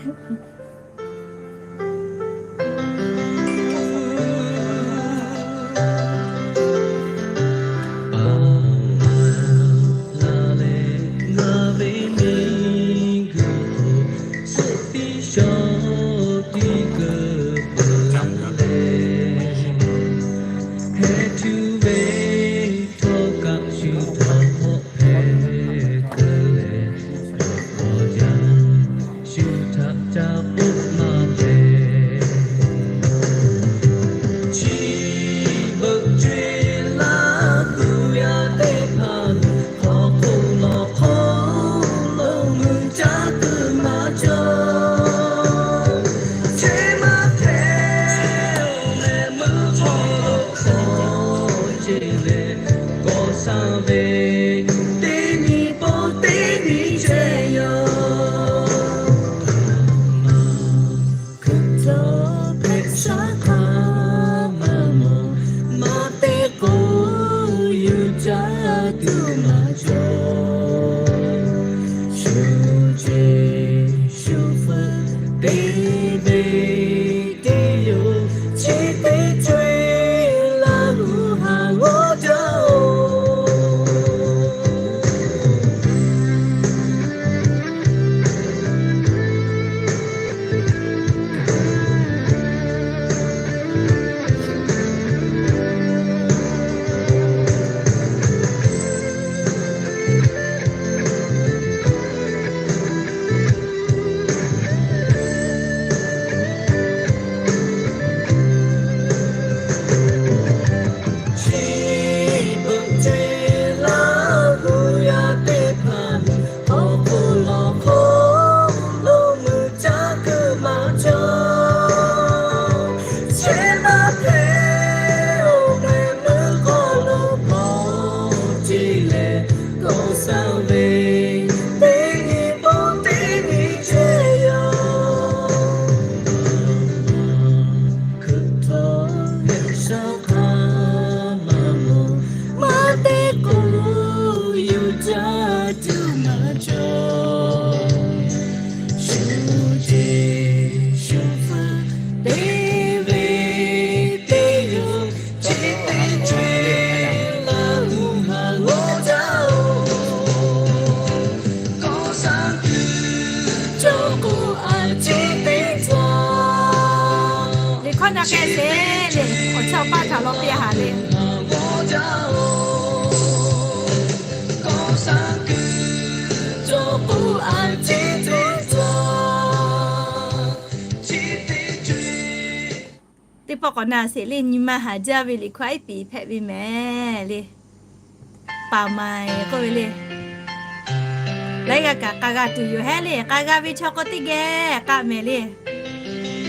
Paˍ maˍ la leh ngaˬ ve miˬguiˬ hk'oˆ suhˆ tiˉ shawˉ tiˉ keu peuˬ la leh, heh tuˬ ve htawˇ kaꞈ shu htaꞈ hawˆ hpehꞈ keu leh, awˬ yanˇ shu htaꞈ ca k'oˆ maˇ hpehꞈ. Chi beuꞈ co-e laˇ tuˬ yaˇ teˇ hpaˍ, hk'aw hk'oˆ lawˬ hk'aw lo mui caˇ tuˬ maˇ cawˬ. Chehˇ maˇ hpehꞈ-oˬ leh meuˇ hk'aw lo k'awꞈ ce leh, kawˬ shaˍ ve teˇ nyi pawˆ teˇ nyi chehˇ yaˇ. Hkui htawˇ hpehꞈ shaˉ hk'aˇ maˇ mawˬ, maˇ te k'o yuˬ caˇ tuˬ maˇ cawˬ. Shu ce shu feu te ve teˇ yoˬ, chi teˇ co-e laˇ hu haˍ g'awˇ jaˇ-oˬ. Chi beuꞈ ce laˇ hu yaˇ teˇ hpaˍ, hk'aw hk'oˆ lawˬ hk'aw lo mui caˇ kuiˬ maˇ cawˬ. Chehˇ maˇ hpehꞈ-oˬ leh meuˇ hk'aw lo k'awꞈ ce leh, kawˬ shaˍ ve teˇ nyi pawˆ teˇ nyi chehˇ yaˇ. Hkui htawˇ hpehꞈ shaˉ hk'aˇ maˇ mawˬ, maˇ te k'o yuˬ caˇ tuˬ maˇ cawˬ. Shu ce shu feu te ve teˇ yoˬ, chi teˇ co-e laˇ hu haˍ g'awˇ jaˇ-oˬ. Kawˬ shaˍ kuiˬ cawˬ k'o a ciˉ teˇ tcuh. Liꞈ hkawˇ na k'ai sheˍ le, awˬ chawˇ paˇ htaꞈ law piˇ haˍ le. Teˇ pawˆ k'awꞈ na sheˍ le, nyi ma haˍ jaˇ ve liꞈ hkawˇ iˉ piˍ hpehꞈ ve mehˍ le. Paˍ maiˍ k'oˆ ve le. Laiˉ g'aˇ kaꞈ k'a g'a tuˬ yoˬ hehˉ le. K'a g'a ve chaw k'o teˇ geh k'a mehˍ le.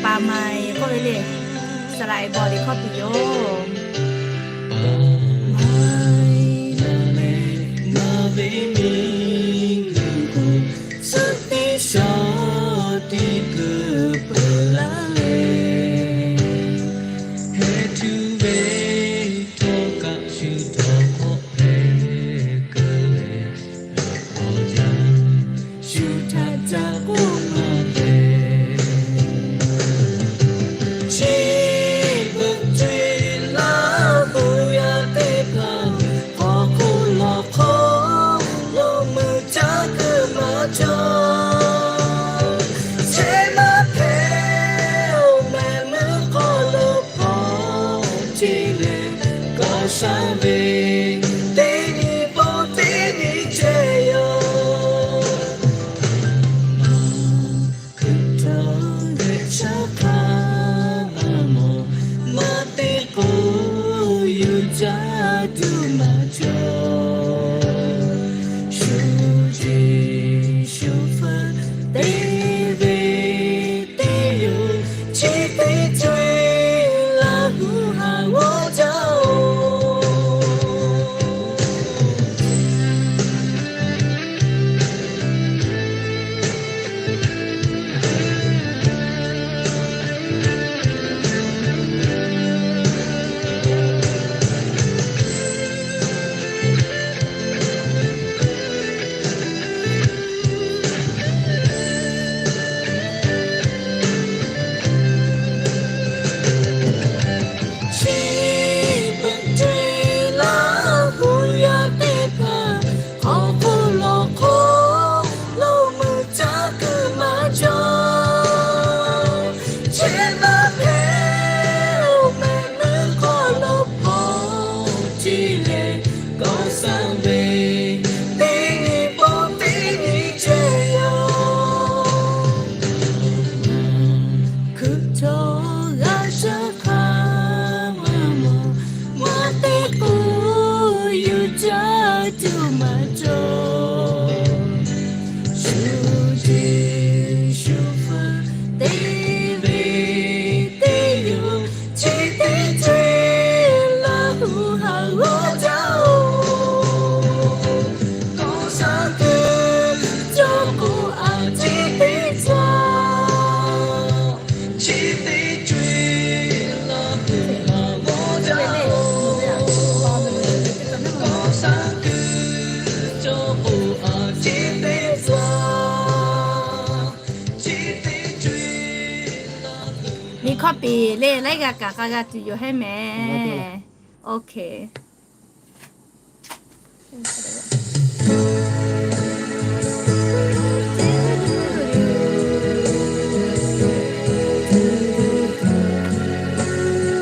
Paˍ maiˍ k'oˆ ve le. Saˍ laꞈ e bawˬ liꞈ hkawˇ piˍ yoˬ. Paˍ maiˍ la leh ngaˬ ve miˬguiˬ hk'oˆ suhˆ tiˉ shawˉ tiˉ keu peuˬ la leh, heh tuˬ ve htawˇ kaꞈ shu htaꞈ hawˆ hpehꞈ keu leh, awˬ yanˇ shu htaꞈ ca k'oˆ maˇ hpehꞈ. Chi beuꞈ ce laˇ hu yaˇ teˇ hpaˍ, hk'aw hk'oˆ lawˬ hk'aw lo mui caˇ kuiˬ maˇ cawˬ. Liꞈ hkawˇ piˍ le, laiˉ g'a kaꞈ k'a g'a tuˬ yoˬ hehˉ mehˍ.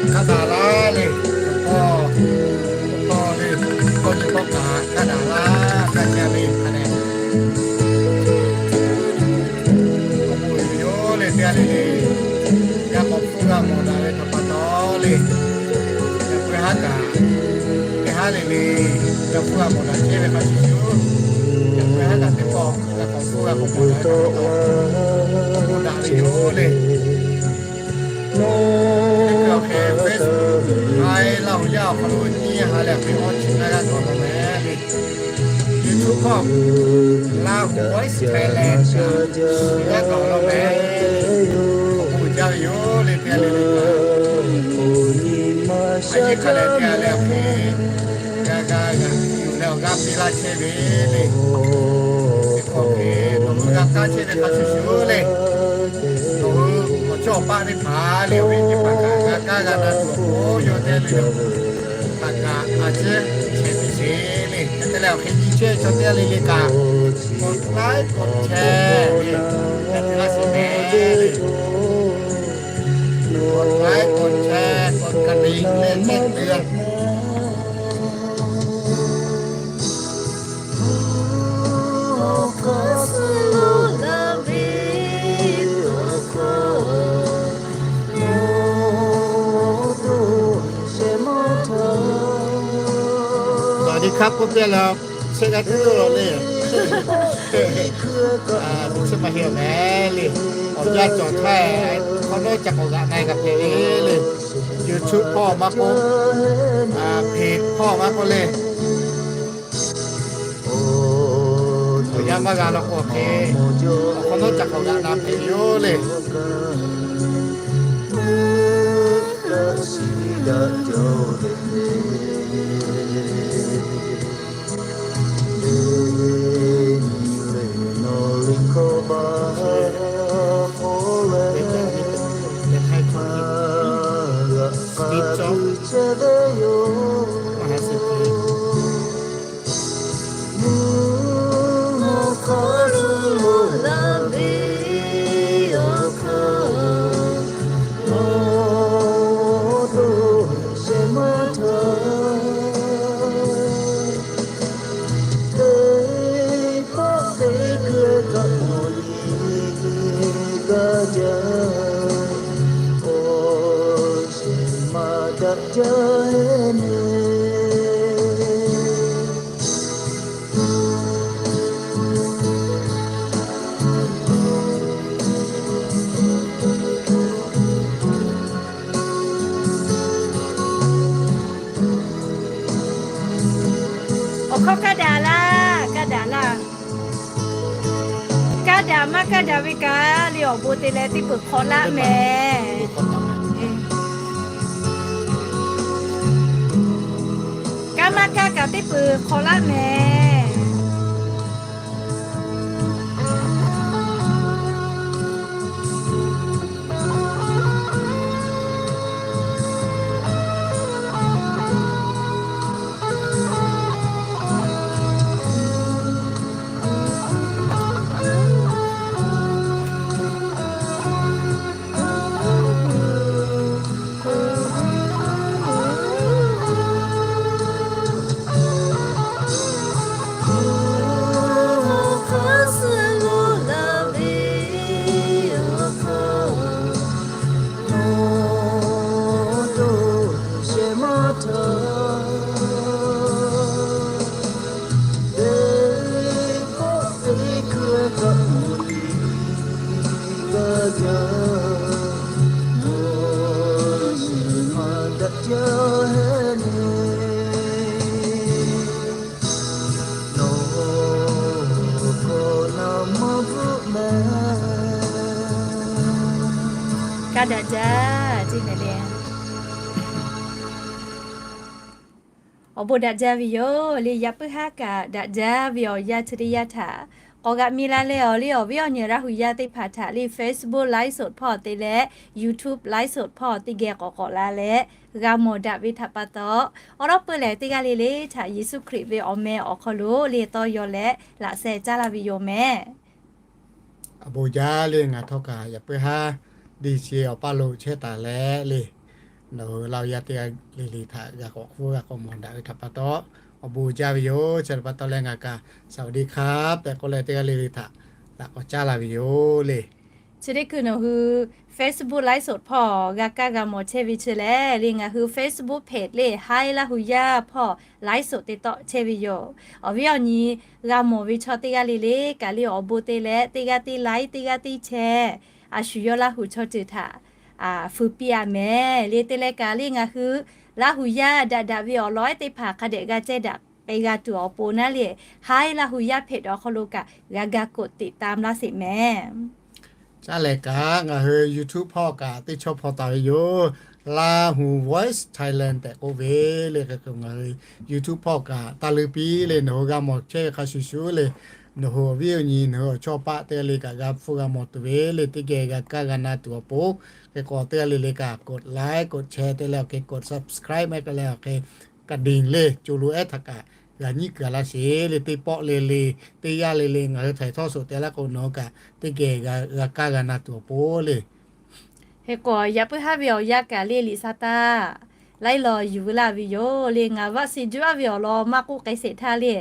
Hk'a daꞈ laˇ le, awˬ hpawˇ le, tawˇ nyi tawˇ kaꞈ hk'a daꞈ laˇ, hk'a ca le hk'a dehꞈ. Awˬ bon yoˬ le teˇ g'aˇ le le, yaꞈ k'aw hpfuhˇ g'a mawˬ daꞈ ve htaꞈ pa taw le, yaꞈ peu haˉ kaꞈ, teˇ haˉ le le, yaꞈ hpfuhˇ g'a mawˬ daꞈ chehˇ ve hk'a shuˍ shuˍ, yaꞈ peu haˉ kaꞈ teˇ pawˆ g'a k'awꞈ hpfuhˇ g'a k'awꞈ mawˬ daꞈ ve htaꞈ pa taw, awˬ bon daꞈ ve yoˬ le. Teˇ hkui awˬ hk'e Facebook, Laˇ huˍ yaˇ awˬ hk'aw lo nyiˇ ha leh awˬ hk'e awˇ chi na g'aˇ k'awꞈ law mehˍ le. YouTube hk'aw, Laˇ huˍ Voice Thailand g'aˇ k'awꞈ law mehˍ. Awˬ bon jaˇ ve yoˬ le teˇ g'aˇ le le kaꞈ. A yeˇ hk'a leh teˇ g'aˇ le awˬ hk'e g'a g'a g'a yuˬ leh awˬ g'aˇ piˇ laˇ chehˇ ve le. Teˇ hkui awˬ hk'e nawˬ hui g'a kaˇ chehˇ ve hk'a shuˍ shuˍ le, nawˬ hui awˬ chawˇ awˬ paˆ teˇ hpaˍ le awˬ viˉ teˇ hpaˍ kaꞈ g'a kaˇ g'a na tuˬ awˬ pon yawˇ teˇ g'aˇ le le htaꞈ kaꞈ a ciˉ chehˇ piˇ sheˍ le. Hk'e te leh awˬ hk'e nyi chehˇ chaw teˇ g'aˇ le le kaꞈ, k'awꞈ laiˉ k'awꞈ chehˇ ve, a ciˉ laˇ sheˍ mehˍ le. K'awꞈ laiˉ k'awꞈ chehˇ, k'awꞈ ka tiꞈ leh nehˆ tuˬ a. Nawˬ nyi hk'aˇ k'oˆ piˇ leh, chehˇ g'a tuˬ lo le. Chi ma heˆ mehˍ le. Awˬ yanˇ cawˬ htaˇ, hk'awꞈ nawˉ ca k'awꞈ g'aꞈ na e g'a hpehꞈ ve le. YouTube hpawˇ maˇ k'oˆ, Facebook hpawˇ maˇ k'oˆ le. Awˬ yanˇ maˇ g'a law k'o hk'e, awˬ hk'awꞈ nawˉ ca k'awꞈ g'aꞈ na hpehꞈ ve yoˬ le. Teˇ pawˆ teˇ hkui kaꞈ nawˬ nyi gaˇ jaˇ, awˬ shiˍ maˇ daꞈ jaˇ heˆ mehˍ. Awˬ hkawˇ kaˇ daꞈ laˇ, kaˇ daꞈ laˇ. Kaˇ daꞈ maˇ kaˇ daꞈ ve kaꞈ le, awˬ bon te leh teˇ peuˬ hk'awꞈ laˆ mehˍ. Kaˇ maˇ kaˇ kaꞈ teˇ peuˬ hk'awꞈ laˆ mehˍ. Kaˇ daꞈ jaˇ, teˇ mehˍ le. Awˬ bon daꞈ jaˇ ve yoˬ le. Yaꞈ puiˉ haˉ kaꞈ daꞈ jaˇ ve awˬ yanˇ chi teˇ yanˇ htaꞈ K'awꞈ g'aꞈ mi la leh awˬ liˇ awˬ viˉ awˬ nyi Laˇ hu yaˇ teˇ hpaˍ htaꞈ liˇ Facebook live สด hpawˇ te leh YouTube live สด hpawˇ teˇ geh k'awꞈ k'awꞈ la leh g'a mawˬ daꞈ ve htaꞈ pa taw, awˬ lawˉ peuˇ lehˬ teˇ g'aˇ le le htaꞈ Yeˍsuˆ Hkriꞈ ve awˬ meh awˬ hk'aw lo le tawˇ yaw leh laꞈ sheh caˉ laˇ ve yoˬ mehˍ. A bon jaˇ le ngaˬ htawˇ kaꞈ yaꞈ puiˉ haˉ D C awˬ paˇ lo chehˇ taˍ leh le, nawˬ hui Laˇ hu yaˇ teˇ g'aˇ le le htaꞈ g'a k'awꞈ hkuˇ g'a k'awꞈ mawˬ daꞈ ve htaꞈ pa taw, awˬ bon jaˇ ve yoˬ. Chi htaꞈ pa taw leh ngaˬ kaꞈ สวัสดีครับ tehꞈ k'oˆ leh teˇ g'aˇ le le htaꞈ laꞈ k'awꞈ caˉ laˇ ve yoˬ le. Chi teˇ hkui nawˬ hui Facebook live สด hpawˇ g'a kaˇ g'a mawˬ chehˇ ve chi lehˬ le, ngaˬ hui Facebook page le Haiˉ Laˇ hu yaˇ hpawˇ live สด te tawˆ chehˇ ve yoˬ. Awˬ viˉ awˬ nyi g'a mawˬ ve chaw teˇ g'aˇ le le kaꞈ le awˬ bon te leh teˇ g'aˇ teˇ live teˇ g'aˇ teˇ share, a shu yawˇ Laˇ hu chaw ceuˬ htaꞈ feu piˇ a mehˍ le. Te leh kaꞈ le ngaˬ hui Laˇ hu yaˇ daꞈ daꞈ ve awˬ lawn ehˉ teˇ hpaˍ hk'a dehꞈ g'a cehˇ daꞈ k'ai g'a tuˬ awˬ pon naˉ le, Haiˉ Laˇ hu yaˇ hpehꞈ awˬ hk'aw lo kaꞈ g'a ga กดติดตาม laˇ sheˍ mehˍ. Caˇ lehˬ kaꞈ ngaˬ hui YouTube hpawˇ kaꞈ teˇ chaw hpaw taˍ ve yoˬ. Lahu Voice Thailand tehꞈ k'oˆ ve le. Hk'e k'o ngaˬ hui YouTube hpawˇ kaꞈ taˇ leuˇ piˇ le, nawˬ hui g'a mawˬ chehˇ ve hk'a shuˍ shuˍ le, nawˬ hui awˬ viˉ awˬ nyi nawˬ hui awˬ chawˇ paˆ teˇ g'aˇ le kaꞈ g'a hpfuhˇ g'a mawˬ tuˬ ve le, teˇ geh g'a kaˇ g'a na tuˬ awˬ pon, hk'e k'o teˇ g'aˇ le le kaꞈ กดไลค์ กดแชร์ te leh awˬ hk'e กด subscribe mehˍ k'ai leh awˬ hk'e กระดิ่ง le co lo ehˉ htaꞈ kaꞈ g'a nyiˉ kuiˬ a laˇ sheˍ le. Teˇ pawˆ le le teˇ yanˇ le le ngaˬ hui htaiˍ htawˇ suhˍ te laˇ k'o nawˬ hui kaꞈ teˇ geh g'a kaˇ g'a na tuˬ awˬ pon le. Hk'e k'o yaꞈ puiˉ haˉ ve awˬ yanˇ kaꞈ le liꞈ sa taˇ laiˉ law yuˬ veu laˇ ve yoˬ le. Ngaˬ vaˆ si juˆ aˉ ve awˬ lawn maˇ k'oˆ k'ai sheˍ htaˇ le,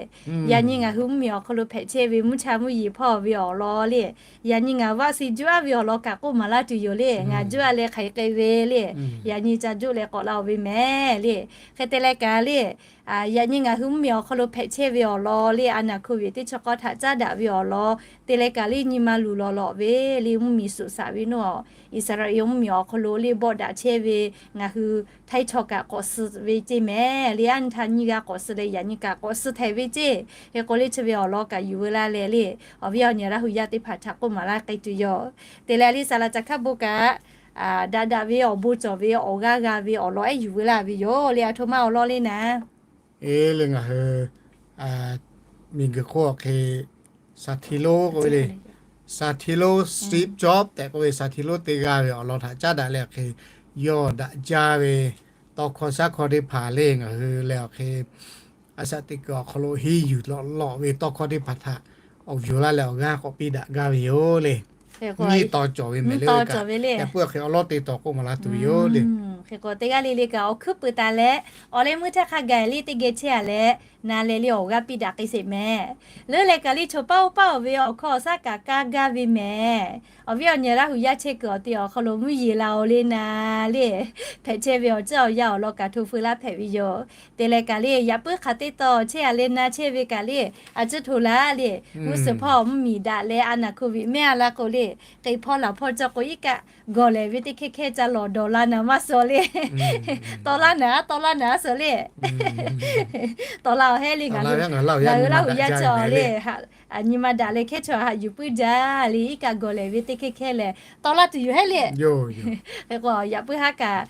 yaꞈ nyi ngaˬ hui mvuhˇmiˬ awˬ hk'aw lo hpehꞈ chehˇ ve mvuhˇ cha mvuhˇ yeˬ hpawˇ ve awˬ lawn le, yaꞈ nyi ngaˬ vaˆ si juˆ aˉ ve awˬ lawn kaꞈ k'oˆ maˍ laˇ tuˬ yoˬ le. Ngaˬ juˆ a leh hk'aˬ hk'e k'ai ve le, yaꞈ nyi ca juˆ leh k'awꞈ la-oˬ ve mehˍ le. Hk'e te leh kaꞈ le, yaꞈ nyi ngaˬ hui mvuhˇmiˬ awˬ hk'aw lo hpehꞈ chehˇ ve awˬ lawn le, a naˬ hk'oˆ ve teˇ chaw k'awˇ htaꞈ caˉ daꞈ ve awˬ lawn te leh kaꞈ le nyi ma luˬ lawˬ lawꞈ ve le, mvuhˇmiˬ suꞈ shaꞈ ve nawˬ Iˉsaˍreˍlaˆ mvuhˇmiˬ awˬ hk'aw lo le bawˆ daꞈ chehˇ ve ngaˬ hui htaiˇ chaw kaꞈ k'awꞈ suh ve ceˇ mehˍ le. Aˉ nyi htaˇ nyiˇ g'aˇ k'awꞈ suh leh yaꞈ nyi kaꞈ k'awꞈ suh htaiˍ ve ceˇ. Hk'e k'o le chi ve awˬ lawn kaꞈ yuˬ veu laˇ leh le, awˬ viˉ awˬ nyi Laˇ hu yaˇ teˇ hpaˍ htaꞈ k'oˆ maˍ laˇ k'ai tuˬ yoˬ. Te leh le saˍ laꞈ ca hkaˇ bon kaꞈ daꞈ daꞈ ve awˬ bon cawˬ ve awˬ g'aˇ g'a ve awˬ lawn ehˉ yuˬ veu laˇ ve yoˬ le. A htoꞈ ma awˬ lawn le naˍ, e le ngaˬ hui miˬguiˬ hk'oˆ awˬ hk'e saˍ hti lonˉ k'oˆ ve le, saˍ hti lonˉ Steve Jobs tehꞈ k'oˆ ve saˍ hti lonˉ teˇ g'aˇ ve awˬ lawn htaꞈ caˉ daꞈ leh awˬ hk'e yawˇ daꞈ jaˇ ve tawˇ hkawˇ shaˉ hkawˇ teˇ hpaˍ le ngaˬ hui leh awˬ hk'e a shaꞈ teꞈ kuiˬ awˬ hk'aw lo henˇ yuˬ lawꞈ lawꞈ ve tawˇ hkawˇ teˇ hpaˍ htaꞈ awˬ yuˬ laˇ leh awˬ g'aˇ k'awꞈ piˇ daꞈ gaˇ ve yoˬ le. Nyiˇ taw cawˬ ve mehˍ le, yaꞈ puiˉ awˬ hk'e awˬ lawn te taw k'oˆ maˍ laˇ tuˬ ve yoˬ le. Hk'e k'o teˇ g'aˇ le le kaꞈ awˬ hkuiˉ peuˬ taˍ leh awˬ leh meuˇ htaˇ hk'a gaˬ le teˇ geh chehˇ a leh na leh le awˬ g'aˇ piˇ daꞈ k'ai sheˍ mehˍ. Leuˉ leh kaꞈ le chaw paˇ oˇ paˇ oˬ ve awˬ hkawˇ awˬ shaˉ kaꞈ kaˇ gaˇ ve mehˍ. Awˬ viˉ awˬ nyi Laˇ hu yaˇ chehˇ kuiˬ awˬ te awˬ hk'aw lo mvuhˇ yeˬ la-oˬ le naˍ le, hpehꞈ chehˇ ve awˬ ceuˬ awˬ yanˇ awˬ lawn kaꞈ hto feu laˇ hpehꞈ ve yoˬ. Te leh kaꞈ le yaꞈ puiˉ hk'aˬ teˇ taw chehˇ a leh na chehˇ ve kaꞈ le, a ciˉ hto laˇ le, g'uˇ suhˍ hpawˇ mvuhˇmiˬ daꞈ leh a naˬ hk'oˆ ve mehˆ a la k'o le, k'e hpawˇ laˬ hpawˇ cawˇ k'o iˉ kaˆ gawˬ lehˬ ve teˇ hkehˇ hkehˇ ca lawˬ dawˬ la naˍ maˇ suh le. Tawˇ laˇ naˍ, tawˇ laˇ naˍ suh le. Tawˇ laˇ-oˬ heˆ le ngaˬ hui, ngaˬ hui Laˇ hu yaˇ cawˬ le, nyi ma daꞈ leh hkehˇ chaw haꞈ yuˬ puiˉ jaˇ le, iˉ kaˆ gawˬ lehˬ ve teˇ hkehˇ hkehˇ lehˬ tawˇ laˇ tuˬ yoˬ heˆ le. Hk'e k'o yaꞈ puiˉ haˉ kaꞈ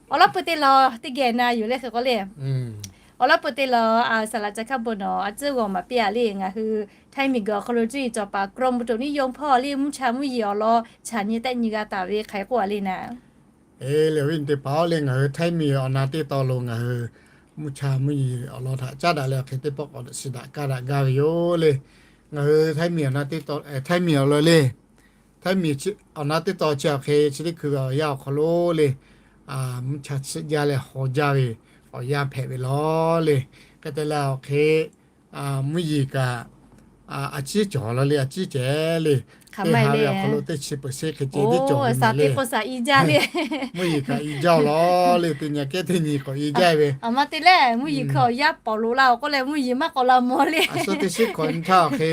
awˬ lawn peuˬ te lawˬ teˇ geh na yoˬ le. Hk'e k'o le awˬ lawn peuˬ te lawˬ, saˍ laꞈ ca hkaˇ bon nawˬ a ciˉ g'awˬ maˍ piˇ a le. Ngaˬ hui Htaiˇ miˬguiˬ awˬ hk'aw lo cuˇ yiˍ cawˬ paˍ กรมอุตุนิยม hpawˇ le mvuhˇ cha mvuhˇ yeˬ awˬ lawn chaꞈ nyi tehˆ nyi g'a taˍ ve hk'aˬ hk'e k'oˆ a le naˍ, e le awˬ viˉ teˇ hpaˍ-oˬ le, ngaˬ hui Htaiˇ miˬ awˬ na teˇ taw lo ngaˬ hui mvuhˇ cha mvuhˇ yeˬ awˬ lawn htaꞈ caˉ daꞈ leh awˬ hk'e teˇ pawˆ k'awꞈ shiˍ daꞈ kaˇ daꞈ gaˇ ve yoˬ le. Ngaˬ hui Htaiˇ miˬ awˬ na teˇ taw, Htaiˇ miˬ awˬ lawn le, Htaiˇ miˬ awˬ na teˇ taw chi awˬ hk'e chi teˇ hkui ve awˬ yanˇ awˬ hk'aw lo le, mvuhˇ cha chiˆ jaˇ leh haw jaˇ ve awˬ yanˇ hpehꞈ ve lawˬ le. Hk'e te leh awˬ hk'e mvuhˇ yeˬ kaꞈ a ciˉ cawˬ la le, a ciˉ cehˬ le. Teˇ ha ve awˬ hk'aw lo teˇ chi peuˬ sheˆ hk'e ceh tiˉ cawˬ ve le. Mvuhˇ yeˬ kaꞈ i jaˇ lawˬ le, teˇ nyi kehˉ teˇ nyi k'awꞈ i jaˇ ve. Aˬ ma te leh mvuhˇ yeˬ hkui awˬ yanˇ pawˍ loꞈ la awˬ k'oˆ leh mvuhˇ yeˬ maˇ k'awꞈ la mawˬ le. A suh teˇ shiˉ hkawꞈ nyi htaˇ awˬ hk'e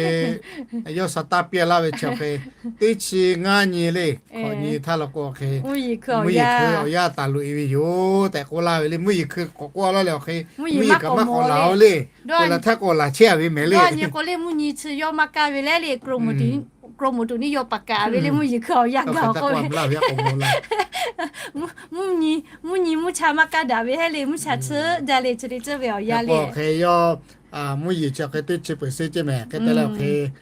yawˇ sa taˇ piˇ laˇ ve chi awˬ hk'e teˇ chi ngaˇ nyi le, hkawꞈ nyi htaˇ law k'o awˬ hk'e mvuhˇ yeˬ hkui awˬ yanˇ taˍ loꞈ e ve yoˬ tehꞈ k'oˆ laˇ ve le. Mvuhˇ yeˬ hkui k'awꞈ k'oˆ laˇ leh awˬ hk'e mvuhˇ yeˬ kaꞈ maˇ k'awꞈ laˬ-oˬ le. K'oˆ la htaˇ k'awꞈ laˬ chehˇ a ve mehˍ le. Nyi k'o le mvuhˇ nyi chi yawˇ maˇ kaˇ ve le le, กรมอุตุ promote tuˬ ni yaw paˍ kaꞈ ve le, mvuhˇ yeˬ hkui awˬ yanˇ gaˬ k'oˆ ve, mvuhˇ nyi mvuhˇ cha maˇ kaˇ daꞈ ve heˆ le, mvuhˇ cha tsuhˇ jaˇ le, chi te tcuhˇ ve awˬ yanˇ le. Hk'e yawˇ mvuhˇ yeˬ chi hk'e teˇ chi peuˬ seˇ ceˇ mehˍ. Hk'e te leh awˬ hk'e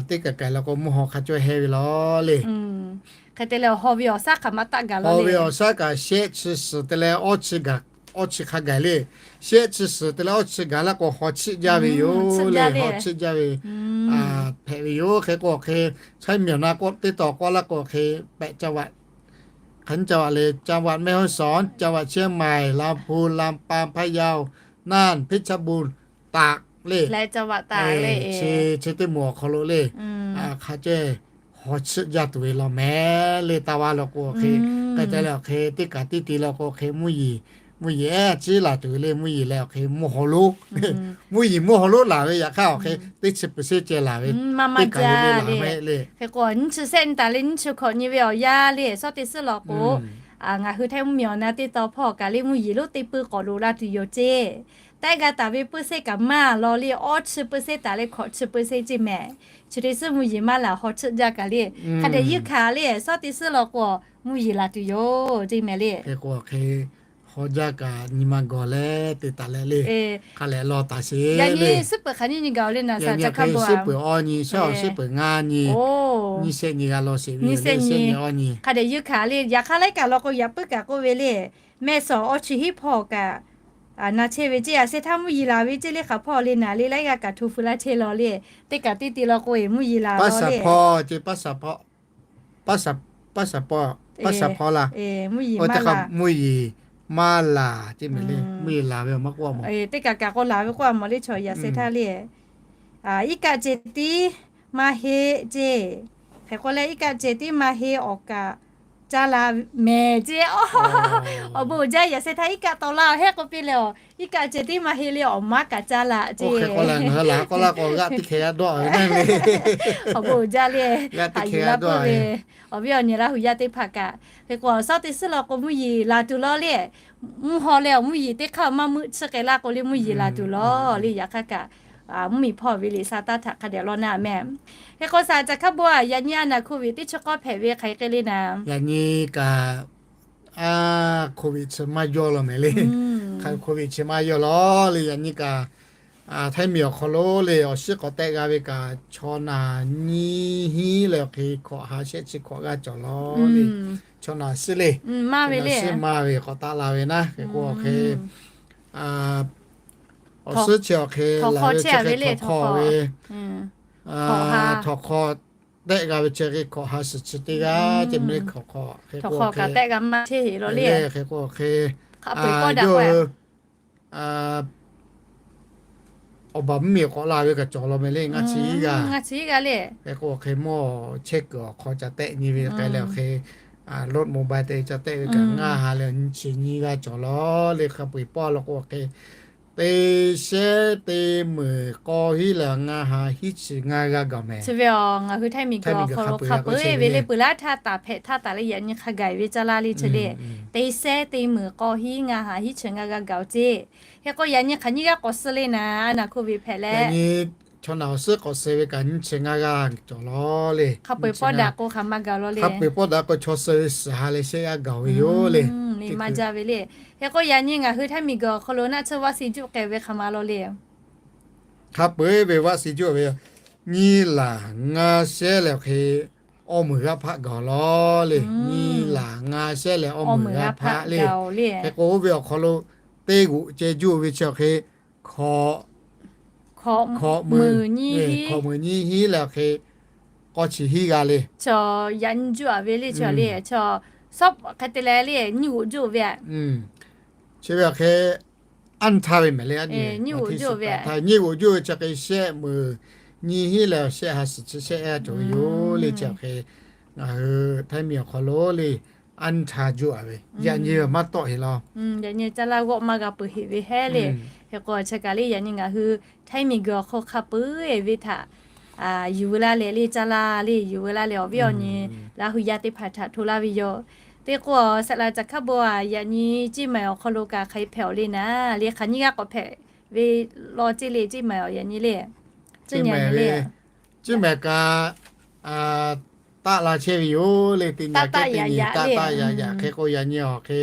teˇ kaˬ kaˬ la k'o mvuhˇ haw hk'a cawˇ heh ve law le. Hk'e te leh haw ve awˬ shaˉ hk'aˬ maˇ taˆ gaˬ law le. Haw ve awˬ shaˉ kaꞈ shehˆ chi suhˍ te leh awˇ chi gaˬ, awˇ chi hk'a gaˬ le. Shehˆ chi suhˍ te leh awˇ chi gaˬ la k'o haw chiˆ jaˇ ve yoˬ le, haw chiˆ jaˇ ve hpehꞈ ve yoˬ. Hk'e k'o hk'e, China mvuhˇ naw k'oˆ teˇ taw k'awꞈ la k'o hk'e pehꞈ จังหวัด hk'aˬ จังหวัด le, จังหวัดแม่ฮ่องสอน, จังหวัดเชียงใหม่, ลำพูน, ลำปาง, พะเยา, น่าน, เพชรบูรณ์, ตาก le, chi teˇ moˍ awˬ hk'aw lo le, hk'a ceh haw chiˆ jaˇ tuˬ ve law mehˍ le. Taˇ va law k'o hk'e, hk'e te leh awˬ hk'e teˇ kaˬ tiˉ te law k'o hk'e mvuhˇ yeˬ, mvuhˇ yeˬ ehˉ ciˉ laˬ tuˬ ve le. Mvuhˇ yeˬ leh awˬ hk'e mvuhˇ haw lonˉ, mvuhˇ yeˬ mvuhˇ haw lonˉ laˬ ve yaꞈ hk'aˇ awˬ hk'e teˇ chi peuˬ seˇ ceh laˬ ve, teˇ kaˬ le laˬ mehˍ le. Hk'e k'o nyiˇ chi sehˆ nyi taˍ le, nyiˇ chi hkawꞈ nyi ve awˬ yanˇ le, shawˉ teˇ suhˉ law k'o, ngaˬ hui Htaiˇ mvuhˇ miˬ awˬ na teˇ taw hpawˇ kaꞈ le mvuhˇ yeˬ lonˉ teˇ pui k'awꞈ loꞈ la tuˬ yoˬ ceˇ. Taiˇ g'a taˍ ve pui seˇ kaꞈ maˇ law le, awˇ chi pui seˇ taˍ leh hkawꞈ chi pui seˇ ceˇ mehˍ. Chi teˇ suhˉ mvuhˇ yeˬ maˇ laˬ haw chiˆ jaˇ kaꞈ le. Hk'a dehꞈ yeunˇ hkanˍ le, shawˉ teˇ suhˉ law k'o mvuhˇ yeˬ laˬ tuˬ yoˬ ceˇ mehˍ le. Hk'e k'o hk'e haw jaˇ kaꞈ nyi ma gawˬ leh te taˍ leh le. Hk'a leh law taˍ sheˍ. Yaꞈ nyi suhˉ peuˬ hk'aˬ nyi nyi gaˬ le naˍ, suhˉ peuˬ awˇ nyi, shaˉ awˬ suhˉ peuˬ ngaˇ nyi, nyiˇ shehˆ nyi g'a law sheˍ ve, nyiˇ shehˆ nyi, hk'a dehꞈ yeunˇ hkanˍ le. Yaꞈ hk'aˇ laiˉ kaꞈ law k'o yaꞈ puiˉ kaꞈ k'oˆ ve le, mehˆ suhˍ awˇ chi hiˉ hpawˇ kaꞈ na chehˇ ve ceˇ. Yaꞈ sheh htaˇ mvuhˇ yeˬ laˬ ve ceˇ le, hk'aˬ hpawˇ le naˍ le, laiˉ g'aˇ kaꞈ hto feu laˇ chehˇ law le. Teˇ kaꞈ teˇ te law k'o mvuhˇ yeˬ laˬ law le. Paˉ shaˍ hpawˇ laˇ, mvuhˇ yeˬ maˇ laˬ ceˇ mehˍ le. Mvuhˇ yeˬ laˬ ve maˇ k'oˆ a mawˬ, teˇ kaꞈ kaꞈ k'o laˬ ve k'oˆ a mawˬ le. Chaw yaꞈ sheh htaˇ le, iˉ kaˆ ceh tiˉ maˇ heˆ ceˇ. Hk'e k'o leh iˉ kaˆ ceh tiˉ maˇ heˆ, awˬ kaꞈ caˇ la mehˍ ceˇ. Awˬ bon uiˍ jaˇ. Yaꞈ sheh htaˇ iˉ kaˆ taw laˇ heˆ k'oˆ piˇ leh, iˉ kaˆ ceh tiˉ maˇ heˆ le, awˬ maˇ kaꞈ caˇ la ceˇ. Awˬ bon uiˍ jaˇ le. Haꞈ yuˬ la peuˬ ve awˬ viˉ awˬ nyi Laˇ hu yaˇ teˇ hpaˍ kaꞈ. Hk'e k'o awˬ shawˉ teˇ suhˉ law k'o mvuhˇ yeˬ laˬ tuˬ law le. Mvuhˇ haw leh awˬ mvuhˇ yeˬ teˇ hk'aˇ maˇ meuˆ chi k'ai laˇ k'o le mvuhˇ yeˬ laˬ tuˬ law le. Yaꞈ hk'aˇ kaꞈ mvuhˇ miˬ hpawˇ ve liꞈ sha taˇ htaꞈ hk'a dehꞈ law na mehˍ. Hk'e k'o shaˍ caˬ hkaˉ bon a, yaꞈ nyi a naˍ hko ve teˇ chi k'awˇ hpehꞈ ve hk'aˬ hk'e le naˍ, yaꞈ nyi kaꞈ a, hko ve chi maˇ yawˇ law mehˍ le. Hk'aˬ hk'e hko ve chi maˇ yawˇ law le. Yaꞈ nyi kaꞈ Htaiˇ miˬ awˬ hk'aw lo le awˬ shiˉ k'awꞈ tehˆ g'a ve kaꞈ chaw naˬ nyiˇ hinˉ leh awˬ hk'e hkawꞈ ha shehˆ chi hkawꞈ g'aˇ cawˬ law le. Chaw naˬ shiˉ le, maˇ ve le, shiˉ maˇ ve k'awꞈ taˆ la ve naˉ. Hk'e k'o awˬ hk'e awˬ suhˉ chi awˬ hk'e laˬ ve chi hk'e hkawꞈ ve, hkawꞈ tehˆ g'a ve chi hk'e hkawꞈ ha suhˍ chi teˇ g'aˇ ceh mehˍ le. Hkawꞈ hk'awꞈ kaꞈ tehˆ g'a maˇ chehˇ heˆ law le. Hk'e k'o awˬ hk'e a, awˬ baˬ mvuhˇ miˬ k'awꞈ la ve kaꞈ cawˬ law mehˍ le. Ngaˇ chi iˉ g'aˇ, ngaˇ chi iˉ g'aˇ le. Hk'e k'o awˬ hk'e mawˇ chehˇ kuiˬ awˬ hk'aw ca tehˆ nyi ve k'ai leh awˬ hk'e load mobile te ca tehˆ ve kaꞈ ngaˇ ha leh nyiˇ chi nyiˇ g'aˇ cawˬ law le. Hk'a peu-eˬ pawˆ law k'o awˬ hk'e teˇ shehnˉ teˇ meunˍ k'aw hiˉ leh ngaˇ ha hiˉ chi ngaˇ g'aˇ gaˬ mehˍ. Chi ve a, ngaˬ hui Htaiˇ miˬ guiˬ awˬ hk'aw lo hk'a peu-eˬ ve le peuˬ laˇ htaˇ taˍ hpehꞈ htaˇ taˍ leh yaꞈ nyi hk'a gaˬ ve caˇ laˇ le chi le. Teˇ shehnˉ teˇ meunˍ k'aw hiˉ ngaˇ ha hiˉ chi ngaˇ g'aˇ gaˬ ceˇ. Hk'e k'o yaꞈ nyi hk'aˬ nyiˇ g'aˇ k'awꞈ suh le naˍ, a naˍ hko ve hpehꞈ leh, chaw naˬ awˬ suhˉ k'awꞈ suh ve kaꞈ nyiˇ chi ngaˇ g'aˇ cawˬ law le. Hk'a peu-eˬ pawˆ daꞈ k'o hk'aˬ ma gaˬ law le. Hk'a peu-eˬ pawˆ daꞈ k'o chaw suh ve suhˍ ha leh shehˆ g'aˇ gaˬ ve yoˬ le. Maˇ jaˇ ve le. Hk'e k'o yaꞈ nyi ngaˬ hui Htaiˇ miˬ guiˬ awˬ hk'aw lo naˆ tsuhˇ vaˆ si juˆ k'ai ve hk'aˬ ma law le. Hk'a peu-eˬ ve vaˆ si juˆ ve, nyiˇ laˬ ngaˇ shehnˉ leh awˬ hk'e awˇ meunˍ g'aˇ hpaˆ gaˬ law le. Nyiˇ laˬ ngaˇ shehnˉ leh awˇ meunˍ g'aˇ hpaˆ le. Hk'e k'o oˇ ve awˬ hk'aw lo teˇ g'oꞈ ceh juˆ ve chi awˬ hk'e hkawꞈ, hkawꞈ meunˍ nyiˇ hinˉ leh awˬ hk'e k'awˇ chi hiˉ g'aˇ le. Chaw yaꞈ nyi juˆ a ve le, chaw le, chaw sawˉ hk'e te leh le nyiˇ g'oꞈ juˆ ve a. Chi ve awˬ hk'e anˇ htaˇ ve mehˍ le. Nyiˇ g'oꞈ juˆ ve chi hk'e shehˆ meunˍ nyiˇ hinˉ leh shehˆ ha suhˍ chi shehˆ g'aˇ cawˬ ve yoˬ le. Chi awˬ hk'e ngaˬ hui Htaiˇ miˬ awˬ hk'aw lo le anˇ htaˇ juˆ a ve yaꞈ nyi maˇ tawˆ heˆ law. Yaꞈ nyi caˇ laˇ g'awˆ maˇ g'a peuˬ heˆ ve hehˉ le. Hk'e k'o chi kaꞈ le yaꞈ nyi ngaˬ hui Htaiˇ miˬ guiˬ awˬ hk'aw hk'a peu-eˬ ve htaꞈ yuˬ veu laˇ leh le, caˇ laˇ le yuˬ veu laˇ leh awˬ viˉ awˬ nyi Laˇ hu yaˇ teˇ hpaˍ htaꞈ hto laˇ ve yoˬ. Teˇ k'o a, saˍ laꞈ caˬ hkaˉ bon a, yaꞈ nyi Ceˇ maiˍ awˬ hk'aw lo kaꞈ hk'aˬ hk'e hpehꞈ awˬ le naˍ le, hk'aˬ nyiˇ g'aˇ k'awꞈ hpehꞈ ve law ceˇ le, Ceˇ maiˍ awˬ yaꞈ nyi le. Ceˇ maiˍ kaꞈ taˆ la chehˇ ve yoˬ le. Teˇ nyi kehˉ teˇ nyi taˆ taˆ yaꞈ yaꞈ hk'e k'o, yaꞈ nyi awˬ hk'e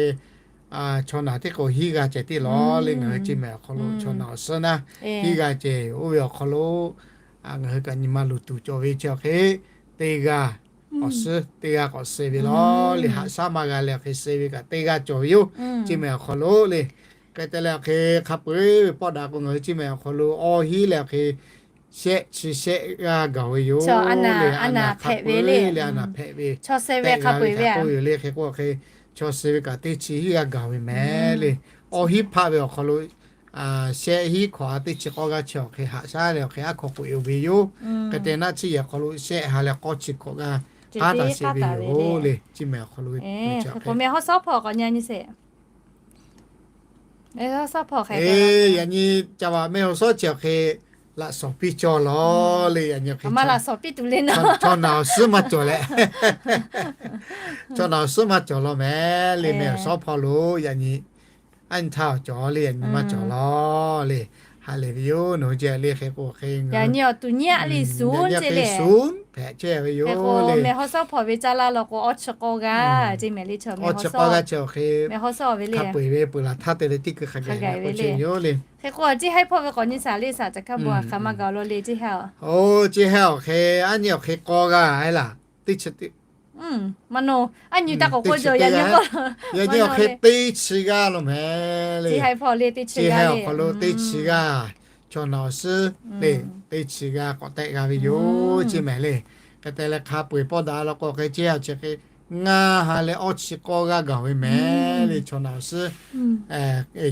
chaw naˬ teˇ k'o hiˉ g'a ceh tiˉ lawˬ le. Ngaˬ hui ceˇ mehˍ awˬ hk'aw lo chaw naˬ awˬ suhˉ naˉ hiˉ g'a ceh oˇ ve awˬ hk'aw lo ngaˬ hui kaꞈ nyi ma luˬ tuˬ cawˬ ve chi awˬ hk'e teˇ g'aˇ awˬ suhˉ teˇ g'aˇ k'awꞈ suh ve lawˬ le. Haꞈ shaˉ maˇ g'a leh awˬ hk'e suh ve kaꞈ teˇ g'aˇ cawˬ ve yoˬ, ceˇ mehˍ awˬ hk'aw lo le. Hk'e te leh awˬ hk'e hk'a peu-eˬ ve pawˆ daꞈ k'o, ngaˬ hui ceˇ mehˍ awˬ hk'aw lo awˇ hiˉ leh awˬ hk'e shehˆ chi shehˆ g'aˇ gaˬ ve yoˬ le. A naˬ hpehꞈ ve le, a naˬ hpehꞈ ve, chaw suh ve hk'a peu-eˬ ve k'oˆ yoˬ le. Hk'e k'o hk'e chaw suh ve kaꞈ teˇ chi hiˉ g'aˇ gaˬ ve mehˍ le. Awˇ hiˉ hpaˆ ve awˬ hk'aw lo shehˆ hiˉ hkawꞈ a teˇ chi k'awˇ g'aˇ chi awˬ hk'e haꞈ shaˉ leh awˬ hk'e aˉ hk'aw k'oꞈ-e ve yoˬ. Hk'e te naˆ tsuhˇ yehˬ awˬ hk'aw lo shehˆ ha leh k'awˇ chi hkawꞈ g'aˇ haˉ taˍ sheˍ ve yoˬ le, ceˇ mehˍ awˬ hk'aw lo. Mehˍ hawˉ sawˉ hpawˇ k'awꞈ nyi nyi sheˍ. Yaꞈ nyi ca vaꞈ mehˆ hawˉ sawˉ chi awˬ hk'e laꞈ shawˍ piˇ cawˬ lawˬ le. Yaꞈ nyi awˬ hk'e chaw naˬ awˬ suhˉ maˇ cawˬ leh, chaw naˬ awˬ suhˉ maˇ cawˬ lawˬ mehˍ le. Mehˆ awˬ sawˉ hpawˇ lo yaꞈ nyi aˉ nyi htaˇ awˬ cawˬ le, yaꞈ nyi maˇ cawˬ lawˬ le. Ha lehˬ ve yoˬ. Nawˬ hui ceh le hk'e k'o hk'e ngaˬ hui yaꞈ nyi awˬ tuˬ nyiˇ aˉ le suˍ ceˇ le, suˍ hpehꞈ chehˇ ve yoˬ le. Mehˍ hawˉ sawˉ hpawˇ ve caˇ laˇ law k'o awˇ chi k'awˇ g'aˇ ceˇ mehˍ le. Chaw mehˍ hawˉ sawˉ, mehˍ hawˉ sawˉ ve le, hk'a peu-eˬ ve peuˬ laˬ htaˇ te leh teˇ kuiˬ hk'a gaˬ ve le. Hk'e k'o ceˇ haiˉ hpawˇ ve k'awꞈ nyi shaˍ le, shaˍ caꞈ hkaˇ bon a hk'aˬ maˇ gaˬ law le. Ceˇ haiˉ, oˇ ceˇ haiˉ awˬ hk'e aˉ nyi awˬ hk'e k'awˇ g'aˇ laˬ, teˇ chi teˇ, aˉ nyi taˇ k'awꞈ k'oˆ cawˬ. Yaꞈ nyi awˬ hk'e teˇ chi g'aˇ lawˬ mehˍ le. Ceˇ haiˉ awˬ hk'aw lo teˇ chi g'aˇ, chaw naˬ awˬ suhˉ le, teˇ chi g'aˇ k'awꞈ tehˆ g'a ve yoˬ ceˇ mehˍ le. Hk'e te leh hk'a peu-eˬ pawˆ daꞈ law k'o hk'e ceˇ ha chi hk'e ngaˇ ha leh awˇ chi k'awˇ g'aˇ gaˬ ve mehˍ le. Chaw naˬ awˬ suhˉ,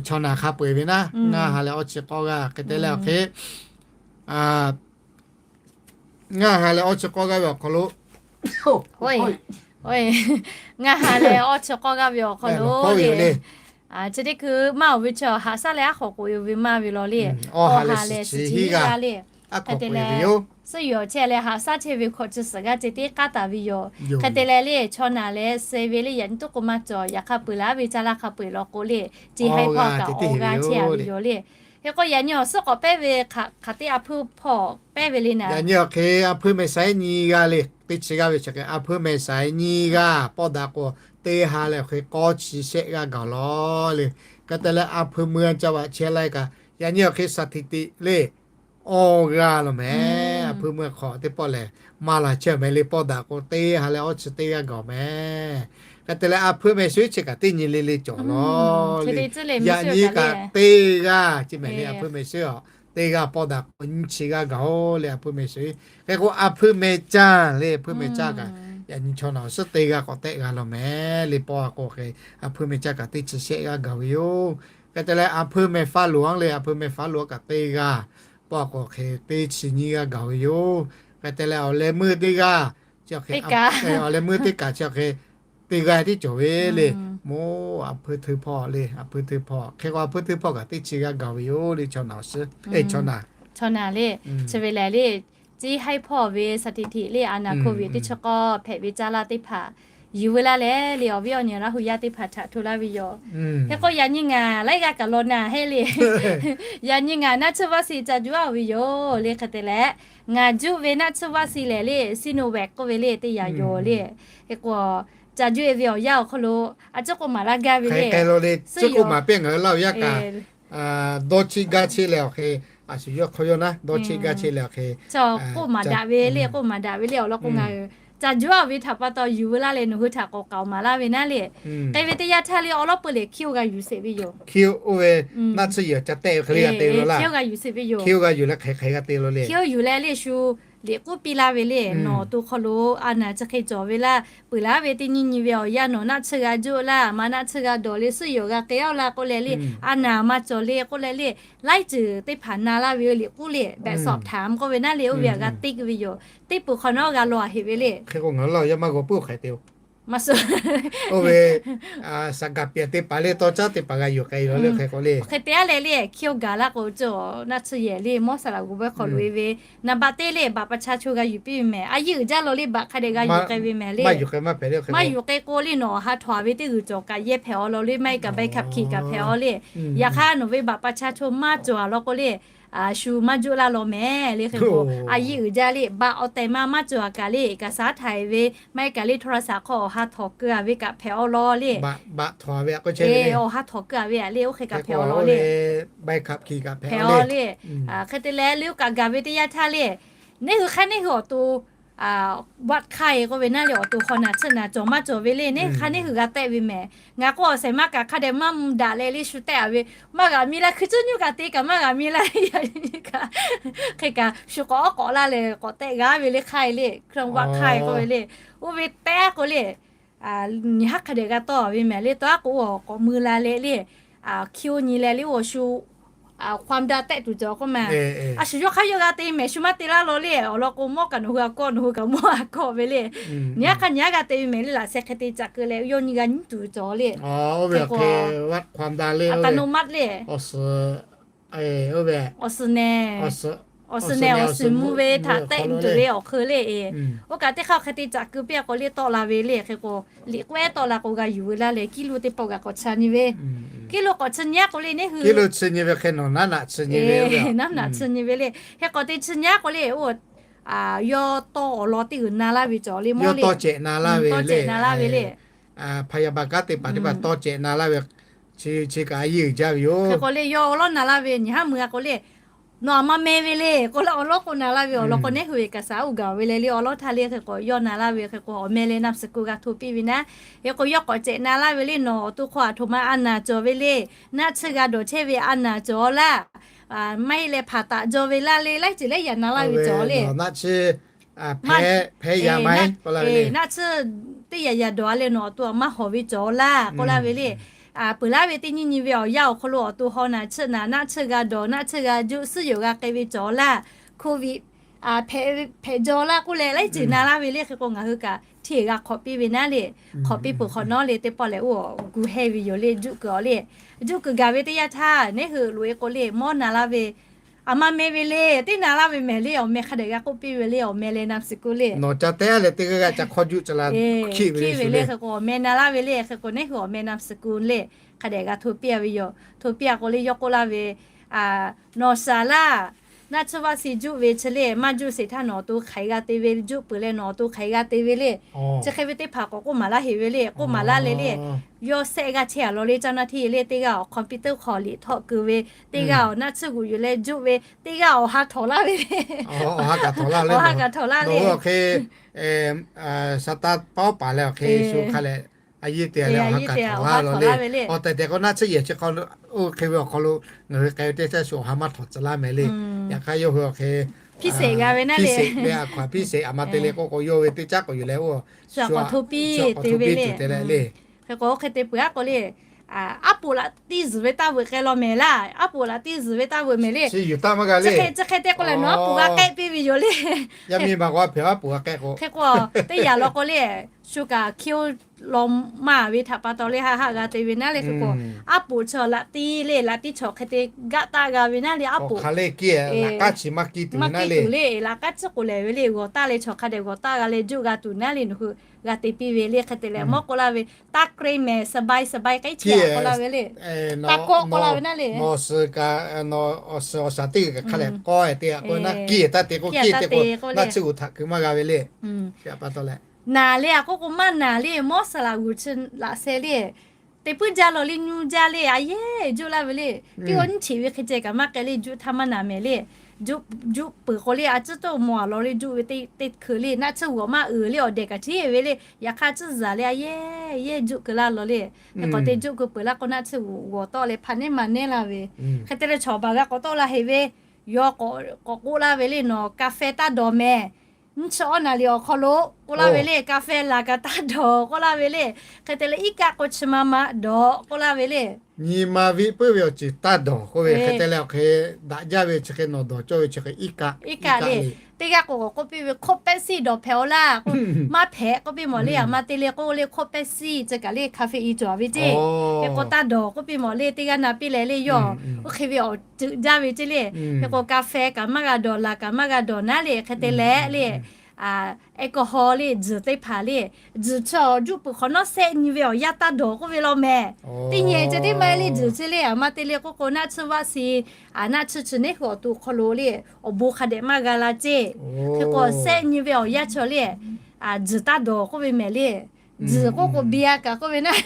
chaw naˬ hk'a peu-eˬ ve naˉ ngaˇ ha leh awˇ chi k'awˇ g'aˇ. Hk'e te leh awˬ hk'e ngaˇ ha leh awˇ chi k'awˇ g'aˇ ve awˬ hk'aw lo, ngaˇ ha leh awˇ chi k'awˇ g'aˇ ve awˬ hk'aw lo le, chi teˇ hkui maˇ oˬ ve chaw haꞈ shaˉ leh aˉ hk'aw k'oꞈ-e ve maˇ ve law le. Awˇ ha leh suhˍ chi hiˉ g'aˇ le. Hk'e te leh suhˉ yoˬ chehˇ leh haꞈ shaˉ chehˇ ve hkawꞈ chi suhˍ g'aˇ ceh tiˉ k'aˉ taˍ ve yoˬ. Hk'e te leh le chaw naˬ leh suh ve le yaꞈ nyi toˇ k'o maˇ cawˬ. Yaꞈ hk'a peu-eˬ laˬ ve caˇ laˇ hk'a peu-eˬ law k'o le, ceˇ haiˉ hpawˇ kaꞈ awˇ g'aˇ chehˇ ve yoˬ le. Hk'e k'o yaꞈ nyi awˬ suhˉ k'awꞈ pehˉ ve hk'aˬ teˇ a hpuiˇ hpawˇ pehˉ ve le naˍ. Yaꞈ nyi awˬ hk'e a hpuiˇ meh saiˉ nyi g'aˇ le. Teˇ chi g'aˇ ve chi hk'e a hpuiˇ meh saiˉ nyi g'aˇ pawˆ daꞈ k'o, teˇ ha leh awˬ hk'e k'awˇ chi shehˆ g'aˇ gaˬ lawˬ le. Hk'e te leh a hpuiˇ meuˇ caˇ vaꞈ chehˇ la kaꞈ yaꞈ nyi awˬ hk'e สถิติ le awˇ g'aˇ lawˬ mehˍ. A hpuiˇ meuˇ hk'awꞈ teˇ pawˆ lehˬ maˇ laˬ chehˇ mehˍ le. Pawˆ daꞈ k'o teˇ ha leh awˇ chi teˇ g'aˇ gaˬ mehˍ. Hk'e te leh a hpuiˇ meh shuˉ chi kaꞈ teˇ nyi le le cawˬ lawˬ le. Yaꞈ nyi kaꞈ teˇ g'aˇ ceˇ mehˍ le. A hpuiˇ meh shuˉ a teˇ g'aˇ pawˆ daꞈ k'o nyiˇ chi g'aˇ gaˬ-oˬ le a hpuiˇ meh shuˉ. Hk'e k'o a hpuiˇ meh caˇ le, a hpuiˇ meh caˇ kaꞈ yaꞈ nyi chaw naˬ awˬ suhˉ teˇ g'aˇ k'awꞈ tehˆ g'a lawˬ mehˍ le. Pawˆ a k'o hk'e a hpuiˇ meh caˇ kaꞈ teˇ chi shehˆ g'aˇ gaˬ ve yoˬ. Hk'e te leh a hpuiˇ meh faˇ loꞈ-anˉ le, a hpuiˇ meh faˇ loꞈ-anˉ kaꞈ teˇ g'aˇ, pawˆ a k'o hk'e teˇ chi nyiˇ g'aˇ gaˬ ve yoˬ. Hk'e te leh awˬ leh meuˇ teˇ g'aˇ, awˬ leh meuˇ teˇ kaꞈ chi hk'e teˇ g'aˇ tiˉ cawˬ ve le. Moˇ a hpuiˇ hteuˇ hpawˇ le, a hpuiˇ hteuˇ hpawˇ hk'e k'o a hpuiˇ hteuˇ hpawˇ kaꞈ teˇ chi g'aˇ gaˬ ve yoˬ le. Chaw naˬ awˬ suhˉ, chaw naˬ, chaw naˬ le, chi ve lehˬ le, ceˇ haiˉ hpawˇ ve สถิติ le a naˬ โควิด teˇ chi k'awˇ hpehꞈ ve caˇ laˇ teˇ hpaˍ yuˬ veu laˇ leh le awˬ viˉ awˬ nyi Laˇ hu yaˇ teˇ hpaˍ htaꞈ hto laˇ ve yoˬ. Hk'e k'o yaꞈ nyi ngaˬ laiˉ g'aˇ kaꞈ law naˬ heˆ le. Yaꞈ nyi ngaˬ naˆ tsuhˇ vaˆ si ca juˇ-a ve yoˬ le. Hk'e te leh ngaˬ juˇ ve naˆ tsuhˇ vaˆ si lehˬ le Sinovac k'oˆ ve le teˇ yanˇ yoˬ le. Hk'e k'o ca juˇ-e ve awˬ yanˇ awˬ hk'aw lo a ciˉ k'oˆ maˍ laˇ gaˇ ve le. Suhˉ yoˬ maˍ pehˇ ngaˬ hui laˇ ve yaˇ kaꞈ dawˇ cheˆ gaˇ cheˆ leh awˬ hk'e, a shu yawˇ hk'aw yawˇ naˉ dawˇ cheˆ gaˇ cheˆ leh awˬ hk'e, k'oˆ maˍ daꞈ ve le, k'oˆ maˍ daꞈ ve le awˬ lawn k'o ngaˬ hui ca juˇ-a ve htaꞈ pa taw yuˬ veu laˇ leh nawˬ hui htaꞈ k'awꞈ k'aoˍ maˍ laˇ ve naˉ le. K'ai ve teˇ yanˇ htaˇ le awˬ lawn peu le hkiˇ-oˆ g'a yuˬ sheˍ ve yoˬ. Hkiˇ-oˆ ve naˆ tsuhˇ yehˬ ca tehˆ ve hk'e le g'a te la laˇ. Hkiˇ-oˆ g'a yuˬ sheˍ ve yoˬ. Hkiˇ-oˆ g'a yuˬ leh hk'e hk'e g'a te la le. Hkiˇ-oˆ yuˬ leh le shu liꞈ k'uˉ piˇ laˇ ve le. Nawˬ to hk'aw lo a naˬ chi hk'e cawˬ ve laˇ, peuˬ laˇ ve teˇ nyiˇ nyi ve awˬ yanˇ nawˬ naˆ tsuhˇ g'a juˇ laˇ, a ma naˆ tsuhˇ g'a dawˬ le, suhˉ yoˬ g'a k'ai-aw laˇ k'oˆ leh le, a naˬ ma cawˬ le k'oˆ leh le, laiˉ ceuˬ teˇ hpaˍ na laˇ ve liꞈ k'uˉ le แบบสอบถาม k'oˆ ve naˉ le oˇ ve a g'a teˇ ve yoˬ. Teˇ peuˬ hk'awꞈ nawˉ g'a law a heꞈ ve le. Hk'e k'o ngaˬ hui laˇ yaˇ maˇ g'aw puiˉ hk'e te-o. Maˇ suh. Oˇ ve saˍ gaˍ piˍ teˇ hpaˍ le tawˇ caˉ teˇ hpaˍ g'a yuˬ k'ai law le hk'e k'o le. Hk'e te-a leh le hkiˇ-oˆ gaˬ laˇ k'o cawˬ naˆ tsuhˇ yehˬ le mawˇ saˍ laꞈ g'uˬ bawehˇ hk'aw loꞈ-e ve naˍ baꞈ teˇ le บัตรประชาชน g'a yuˬ piˇ ve mehˍ. A yehˉ uiˍ jaˇ law le บัตร hk'a dehꞈ g'a yuˬ k'ai ve mehˍ le. Maˇ yuˬ k'ai k'o le nawˬ ha htawnˍ ve teˇ g'uiˬ cawˬ kaꞈ yehˇ hpehꞈ-aw law le maˇ heˆ kaꞈ ใบขับขี่ kaꞈ hpehꞈ-aw le. Yaꞈ hk'aˇ nawˬ ve บัตรประชาชน maˇ cawˬ-a law k'o le shu maˇ juˆ laˇ law mehˍ le. Hk'e k'o a yiˇ uiˍ jaˇ le, baꞈ awˬ tehˬ ma maˇ cawˬ a kaꞈ le, เอกสาร htaꞈ e ve maˇ heˆ kaꞈ le โทรศัพท์ hk'aw awˬ ha htawnˍ keu a ve kaꞈ hpehꞈ aw law le. Awˬ ha htawnˍ keu a ve a le, oˇ hk'e kaꞈ hpehꞈ aw law le. Hpehꞈ aw le. Hk'e te leh le, oˇ kaꞈ gaˬ ve teˇ yanˇ htaˇ le, neˇ hui hk'aˇ neˇ hui awˬ to vaˆ hk'aˇ e k'oˆ ve naˉ le, awˬ to hk'aw naˬ tsuhˆ naˬ cawˬ maˇ cawˬ ve le, neˇ hui hk'aˇ neˇ hui g'a tehˆ ve mehˍ. Ngaˬ k'o awˬ shehˍ ma kaꞈ hk'a dehꞈ maˇ mvuh daꞈ leh le shu tehˆ a ve, maˇ g'a miˇ laˇ, hkui cuˉ nyuˇ kaꞈ te kaꞈ maˇ g'a miˇ laˇ. Kaꞈ hk'e kaꞈ shu k'awꞈ awˉ k'awꞈ laˇ leh k'awꞈ tehˆ g'a ve le hk'aˇ e le, เครื่องวัดไข้ k'oˆ ve le. Oˇ ve tehˆ a k'o le, nyi haˉ hk'a dehꞈ g'a tawˇ ve mehˍ le, tawˇ a k'o k'awꞈ mui la leh le, hkiˇ oˇ nyi leh le, oˇ shu ความดัน tehˆ tuˬ cawˬ k'oˆ ma. A shu yawˇ hk'aˇ yawˇ g'a te mehˍ, shu maˇ te laˇ law le. Awˬ lawn k'o mawˇ kaꞈ nawˬ hui a kawˆ, nawˬ hui kaꞈ mawˇ a kawˆ ve le. Nyi haˉ hk'aˇ nyi haˉ g'a te ve mehˍ le, laꞈ sheh hk'e te caꞈ keu leh yawˇ nyi g'a nyiˉ tuˬ cawˬ le. Hk'e k'o ความดัน le, อัตโนมัติ le. Awˬ suhˍ nehˬ, awˬ suhˍ nehˬ awˬ suhˍ mvuh ve htaꞈ tehˆ tuˬ ve awˬ hk'eu le. Oˇ kaꞈ teˇ hk'aˇ hk'e te caꞈ keu piˇ a k'o le tawˆ la ve le. Hk'e k'o liꞈ k'awehˉ tawˆ la k'o g'a yuˬ ve laˇ leh กิโล teˇ pawˆ g'a k'awꞈ chi nyi ve. กิโล k'awꞈ chi nyi a k'o le neˇ hui, กิโล chi nyi ve hk'e nawˬ naˉ naꞈ chi nyi ve, naˉ naꞈ chi nyi ve le. Hk'e k'awꞈ te chi nyi a k'o le, oˇ yawˇ tawˇ awˬ lawn teˇ g'uiˬ na laˇ ve cawˬ le, mawˇ le, tawˇ cehꞈ na laˇ ve le. พยาบาล kanˉ te paˍ teˇ hpaˍ tawˇ cehꞈ na laˇ ve, chi kaꞈ a yiˇ uiˍ jaˇ ve yoˬ. Hk'e k'o le yawˇ awˬ lawn na laˇ ve nyi haˉ mui a k'o le, nawˬ a ma meh ve le k'oˆ laˇ, awˬ lawn k'o na laˇ ve awˬ lawn k'o neˇ hui ve kaꞈ shaˍ uˇ gaˬ ve le le, awˬ lawn htaˇ le. Hk'e k'o yawˇ na laˇ ve hk'e k'o awˬ meh leh นามสกุล g'a hto piˇ ve naˉ. Hk'e k'o yawˇ k'awꞈ cehꞈ na laˇ ve le, nawˬ awˬ to hk'aw a htoꞈ ma a naˬ cawˬ ve le, naˆ tsuhˇ g'a dawˬ chehˇ ve a naˬ cawˬ laˇ, maˇ heˆ leh hpaˍ taꞈ jaw ve laˇ le, laiˉ ceuˬ lehˉ yaꞈ na laˇ ve cawˬ le. Naˆ tsuhˇ teˇ yaꞈ yaꞈ dawˬ a leh nawˬ awˬ to a maˇ hawˍ ve cawˬ laˇ k'oˆ laˇ ve le. Peuˬ laˇ ve teˇ nyiˇ nyi ve awˬ yanˇ awˬ hk'aw lo awˬ to hk'aw naˬ tsuhˆ naˬ, naˆ tsuhˇ g'a dawˬ, naˆ tsuhˇ g'a juˆ, suhˉ yoˬ g'a k'ai ve cawˬ laˇ, โควิด hpehꞈ jaw laˇ k'oˆ leh laiˉ ceuˬ na laˇ ve le. Hk'e k'o ngaˬ hui kaꞈ hteˇ g'a hk'awꞈ piˇ ve naˉ le. Hk'awꞈ piˇ peuˬ hk'awꞈ nawˉ le teˇ pawˆ lehˬ oˇ gu heh ve yoˬ le, juˆ kuiˬ awˬ le. Juˆ kuiˬ gaˬ ve teˇ yanˇ htaˇ neˇ hui loꞈ e k'o le mawˇ na laˇ ve, a ma meh ve le, teˇ na laˇ ve mehˍ le, awˬ meh hk'a dehꞈ g'a k'oˆ piˇ ve le, awˬ meh leh นามสกุล le. Nawˬ ca tehˉ leh teˇ g'aˇ g'aˇ ca hk'awˇ juˆ ca la hkiˆ ve le. Hk'e k'o awˬ meh na laˇ ve le. Hk'e k'o neˇ hui awˬ meh นามสกุล le, hk'a dehꞈ g'a hto piˇ a ve yoˬ. Hto piˇ a k'o le yawˇ k'oˆ laˇ ve, nawˬ shaˍ laˇ, naˆ tsuhˇ vaˆ si juˆ ve chi le, maˇ juˆ sheˍ htaˇ nawˬ awˬ to hk'aiˬ g'a te ve, juˆ peuˬ leh nawˬ awˬ to hk'aiˬ g'a te ve le. Chi hk'e ve teˇ hpaˍ k'awꞈ k'oˆ maˍ laˇ heˍ ve le. K'oˆ maˍ laˇ leh le, yawˇ sehˆ g'aˇ chehˇ a law le, เจ้าหน้าที่ le, teˇ g'aˇ awˬ คอมพิวเตอร์ hk'aw liꞈ htawˆ keu ve, teˇ g'aˇ awˬ naˆ tsuhˇ g'uꞈ yuˬ leh juˆ ve, teˇ g'aˇ awˬ ha htawnˍ laˇ ve le. Awˬ ha kaꞈ htawnˍ laˇ ve, Saˍtanˍ paˉ paˍ leh awˬ hk'e shu hk'a leh a yiˇ te leh awˬ ha kaꞈ htawnˍ laˇ law le. Awˬ tehˬ tehˬ k'o naˆ tsuhˇ yehˬ chi hk'aw lo, oˇ hk'e ve awˬ hk'aw lo ngaˬ hui k'ai ve teˇ caˇ shu awˬ ha maˇ htawnˍ tcuh laˇ mehˍ le. Yaꞈ hk'aˇ yawˇ hui awˬ hk'e piˇ sheˍ g'a ve naˉ le, piˇ sheˍ a ma te le k'o k'o yawˇ ve teˇ caˉ k'awꞈ yuˬ leh oˇ shu a k'awꞈ hto piˇ te ve le. Hk'e k'o oˇ hk'e te peuˬ a k'o le, aˉ poꞈ laꞈ tiˇ zuhˬ ve taˇ veuꞈ k'ai law mehˍ laˇ. Aˉ poꞈ laꞈ tiˇ zuhˬ ve taˇ veuꞈ mehˍ le. Chi hk'e te k'o lehˬ nawˬ aˉ poꞈ g'a k'ehˆ piˇ ve yoˬ le. Hk'e k'o teˇ yanˇ law k'o le, shu kaꞈ hkiˇ oˇ law maˇ ve htaꞈ pa taw le haˆ haˆ g'a te ve naˉ le. Hk'e k'o aˉ poꞈ chi laꞈ tiˇ le, laꞈ tiˇ chaw hk'e te gaˆ taˆ g'a ve naˉ le. Aˉ poꞈ maˇ kiˇ tuˬ le, laꞈ k'aˉ tcuhˉ k'oˍ lehˬ ve le, g'awˬ taˆ leh chaw hk'a dehꞈ g'awˬ taˆ g'a leh juˆ g'a tuˬ naˉ le, nawˬ hui g'a te piˇ ve le. Hk'e te lehˬ mawˇ k'oˆ laˇ ve, ตาเกรง mehˍ สบาย สบาย k'ai chi k'oˆ laˇ ve le. Taˇ kawˆ k'oˆ laˇ ve naˉ le. Awˬ suhˍ awˬ shaˍ teˇ g'uiˬ kaꞈ hk'a lehˬ k'awehˇ te a k'o naˉ kiˇ taˇ te k'o kiˇ te k'o naˆ tsuhˇ g'uiˬ htaꞈ keu maˇ g'a ve le. Naˬ le a k'oˆ k'o maˇ naˬ le, mawˇ saˍ laꞈ g'uiˬ chi laꞈ sheh le, te puiˉ jaˇ law le, nyu jaˇ le, a yehˉ juˆ laˇ ve le. Teˇ g'aˇ nyiˇ cheꞈ ve hk'e ceh kaꞈ maˇ k'ai le, juˆ htaˇ maˇ naˬ mehˍ le. Juˆ peuˬ k'o le a tcuhˉ toˇ maw a law le, juˆ ve teˇ hkui le naˆ tsuhˇ g'uiˬ maˇ uiˍ le, awˬ dehꞈ kaꞈ cheˇ ve le. Yaꞈ hk'aˇ tcuhˉ zaˬ le a yehˉ yehˉ juˆ keu laˇ law le. Hk'e k'awꞈ te juˆ keu peuˬ laˇ k'o naˆ tsuhˇ g'uiˬ g'awˬ tawˆ leh hpa neˉ ma neˉ laˇ ve. Hk'e te leh chaw baˬ g'a k'awꞈ tawˆ la heˍ ve, yawˇ k'awꞈ k'oˆ laˇ ve le, nawˬ กาแฟ taˇ dawˬ mehˍ. Nyiˇ chi awˇ naˍ liꞈ awˬ hk'aw lo k'oˆ laˇ ve le, กาแฟ laˬ kaꞈ taˇ dawˬ k'oˆ laˇ ve le. Hk'e te leh iˉ kaˆ k'o chi ma ma dawˬ k'oˆ laˇ ve le. Nyi ma viˆ puiˉ ve awˬ ceuˬ taˇ dawˬ k'oˆ ve hk'e te leh awˬ hk'e daꞈ jaˇ ve chi hk'e nawˬ dawˬ cawˇ ve chi hk'e iˉ kaˆ le. Teˇ g'aˇ k'o k'awꞈ k'oˆ piˇ ve ขวดเป๊ปซี่ dawˬ hpehꞈ aw laˇ k'o, maˇ hpehꞈ k'oˆ piˇ mawˬ le. A ma te le k'o le ขวดเป๊ปซี่ ceh kaꞈ le คาเฟอีน cawˬ ve ceˇ. Hk'e k'o taˇ dawˬ k'oˆ piˇ mawˬ le. Teˇ g'aˇ na piˇ leh le yawˇ oˇ hk'e ve awˬ ceuˬ jaˇ ve ceˇ le. Hk'e k'o กาแฟ kaꞈ maˇ g'a dawˬ, laˬ kaꞈ maˇ g'a dawˬ naˉ le. Hk'e te leh le alcohol le, tzuhˬ teˇ hpaˍ le, tzuhˬ chi awˬ juˆ peuˬ hk'awꞈ nawˉ sehˆ nyi ve awˬ yanˇ taˇ dawˬ k'oˆ ve law mehˍ. Teˇ nyi ceh tiˉ maˇ heˆ le, tzuhˬ chi le, aˬ ma te le k'oˆ k'o naˆ tsuhˇ vaˆ si, naˆ tsuhˇ chi neˉ hui awˬ to hk'aw lo le, awˬ bon hk'a dehꞈ maˇ g'a la ceˇ. Hk'e k'o sehˆ nyi ve awˬ yanˇ chi le, tzuhˬ taˇ dawˬ k'oˆ ve mehˍ le. Tzuhˬ k'oˆ k'o beer kaꞈ k'oˆ ve naˆ,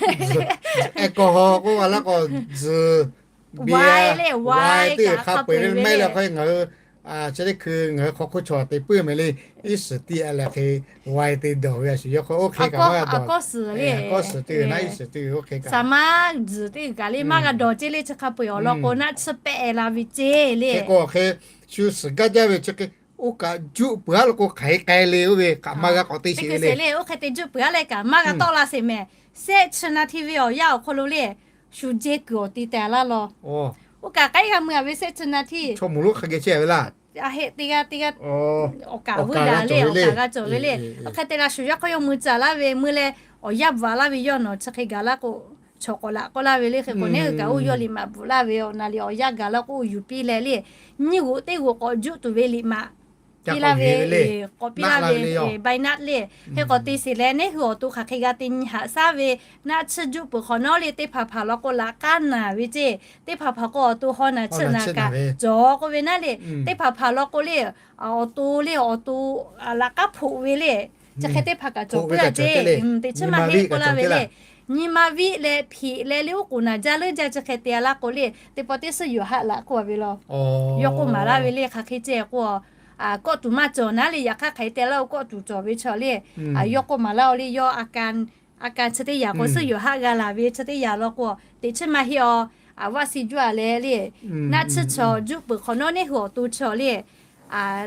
alcohol k'oˆ a laˇ k'o, tzuhˬ, beer, wine le, wine teˇ hk'a peu-eˬ ve maˇ heˆ le. Hk'e ngaˬ hui chi teˇ hkui ngaˬ hui hk'aw hk'oˆ chaw te puiˉ mehˍ le, iˉ shiˍ tiˇ a leh hk'e wine te dawˬ ve a shuˍ yawˇ hk'aw oˇ hk'e kaꞈ maˇ g'a dawˬ. K'awˇ suhˍ le, k'awˇ suhˍ teˇ g'uiˬ naˆ iˉ shiˍ teˇ g'uiˬ oˇ hk'e kaꞈ, saˍ maˇ tzuhˬ teˇ g'uiˬ kaꞈ le maˇ g'a dawˬ ceˇ le. Chi hk'a peu-eˬ awˬ lawn k'o naˆ tsuhˇ pehˆ la ve ceˇ le. Hk'e k'o hk'e shu suhˍ gaˇ jaˇ ve chi hk'e oˇ kaꞈ juˆ peuˬ a law k'o hk'aˬ hk'e k'ai le oˇ ve kaꞈ maˇ g'a k'awꞈ te sheˍ ve le. Oˇ hk'e te juˆ peuˬ a leh kaꞈ maˇ g'a tawˆ la sheˍ mehˍ. Sehˆ chi na htiˇ ve awˬ yanˇ awˬ hk'aw lo le, shu jehˇ kuiˬ awˬ ti te laˇ law. Oˇ kaꞈ k'ai g'a mui a ve sehˆ chi na htiˇ, chaw moˍ lonˉ hk'a geh chehˇ ve laˇ. Aˬ heˆ teˇ g'aˇ teˇ g'aˇ awˬ kaˍ veuˇ daꞈ le, awˬ kaˍ g'a cawˬ ve le. Hk'e te leh shu yawˇ hk'aw yawˇ mui caˍ laˇ ve mui leh, awˬ yanˇ bvuhꞈ laˇ ve yawˇ nawˬ chi hk'e gaˬ laˇ k'o, chaw k'awꞈ laꞈ k'oˆ laˇ ve le. Hk'e k'o neˉ hui kaꞈ oˇ yawˇ liꞈ maꞈ bvuhꞈ laˇ ve awˬ na le awˬ yanˇ gaˬ laˇ k'o oˇ yuˬ piˇ leh le, nyiˇ g'oꞈ teˇ g'oꞈ k'awꞈ juˆ tuˬ ve liꞈ maꞈ piˇ laˇ ve, k'awꞈ piˇ laˇ ve, bi naˆ le. Hk'e k'awꞈ te sheˍ leh neˉ hui awˬ to hk'aˬ hk'e g'a te nyi haꞈ shaˉ ve, naˆ tsuhˇ juˆ peuˬ hk'awꞈ nawˉ le teˇ hpaˍ hpaˍ law k'o laꞈ k'aˉ naˍ ve ceˇ. Teˇ hpaˍ hpaˍ k'o awˬ to haw naˬ tsuhˆ naˍ kaꞈ cawˬ k'oˆ ve naˉ le. Teˇ hpaˍ hpaˍ law k'o le, awˬ to le awˬ to laꞈ k'aˉ hpoꞈ ve le. Chi hk'e teˇ hpaˍ kaꞈ cawˬ puiˉ a ceˇ. Teˇ chi maˇ heˆ k'oˆ laˇ ve le. Nyi ma viˆ leh hpiꞈ leh le oˉ k'oˍ naˍ jaˇ leuˉ jaˇ chi hk'e te a laˇ k'o le, teˇ pawˆ teˇ suhˉ yoˬ haˆ laꞈ k'oˆ a ve law. Yawˇ k'oˆ maˍ laˇ ve le hk'aˬ hk'e ceˇ k'o, kawˆ tuˬ maˇ cawˬ naˉ le. Yaꞈ hk'aˇ hk'aˬ hk'e te laˇ oˇ kawˆ tuˬ cawˬ ve chaw le, yawˇ k'oˆ maˍ laˇ o le, yawˇ a ka chi teˇ yanˇ k'o suhˉ yoˬ haˆ g'a laˬ ve chi teˇ yanˇ law k'o, teˇ chi maˇ heˆ a, vaˆ si juˆ a leh le, naˆ tsuhˇ chaw juˆ peuˬ hk'awꞈ nawˉ neˉ hui awˬ to chaw le,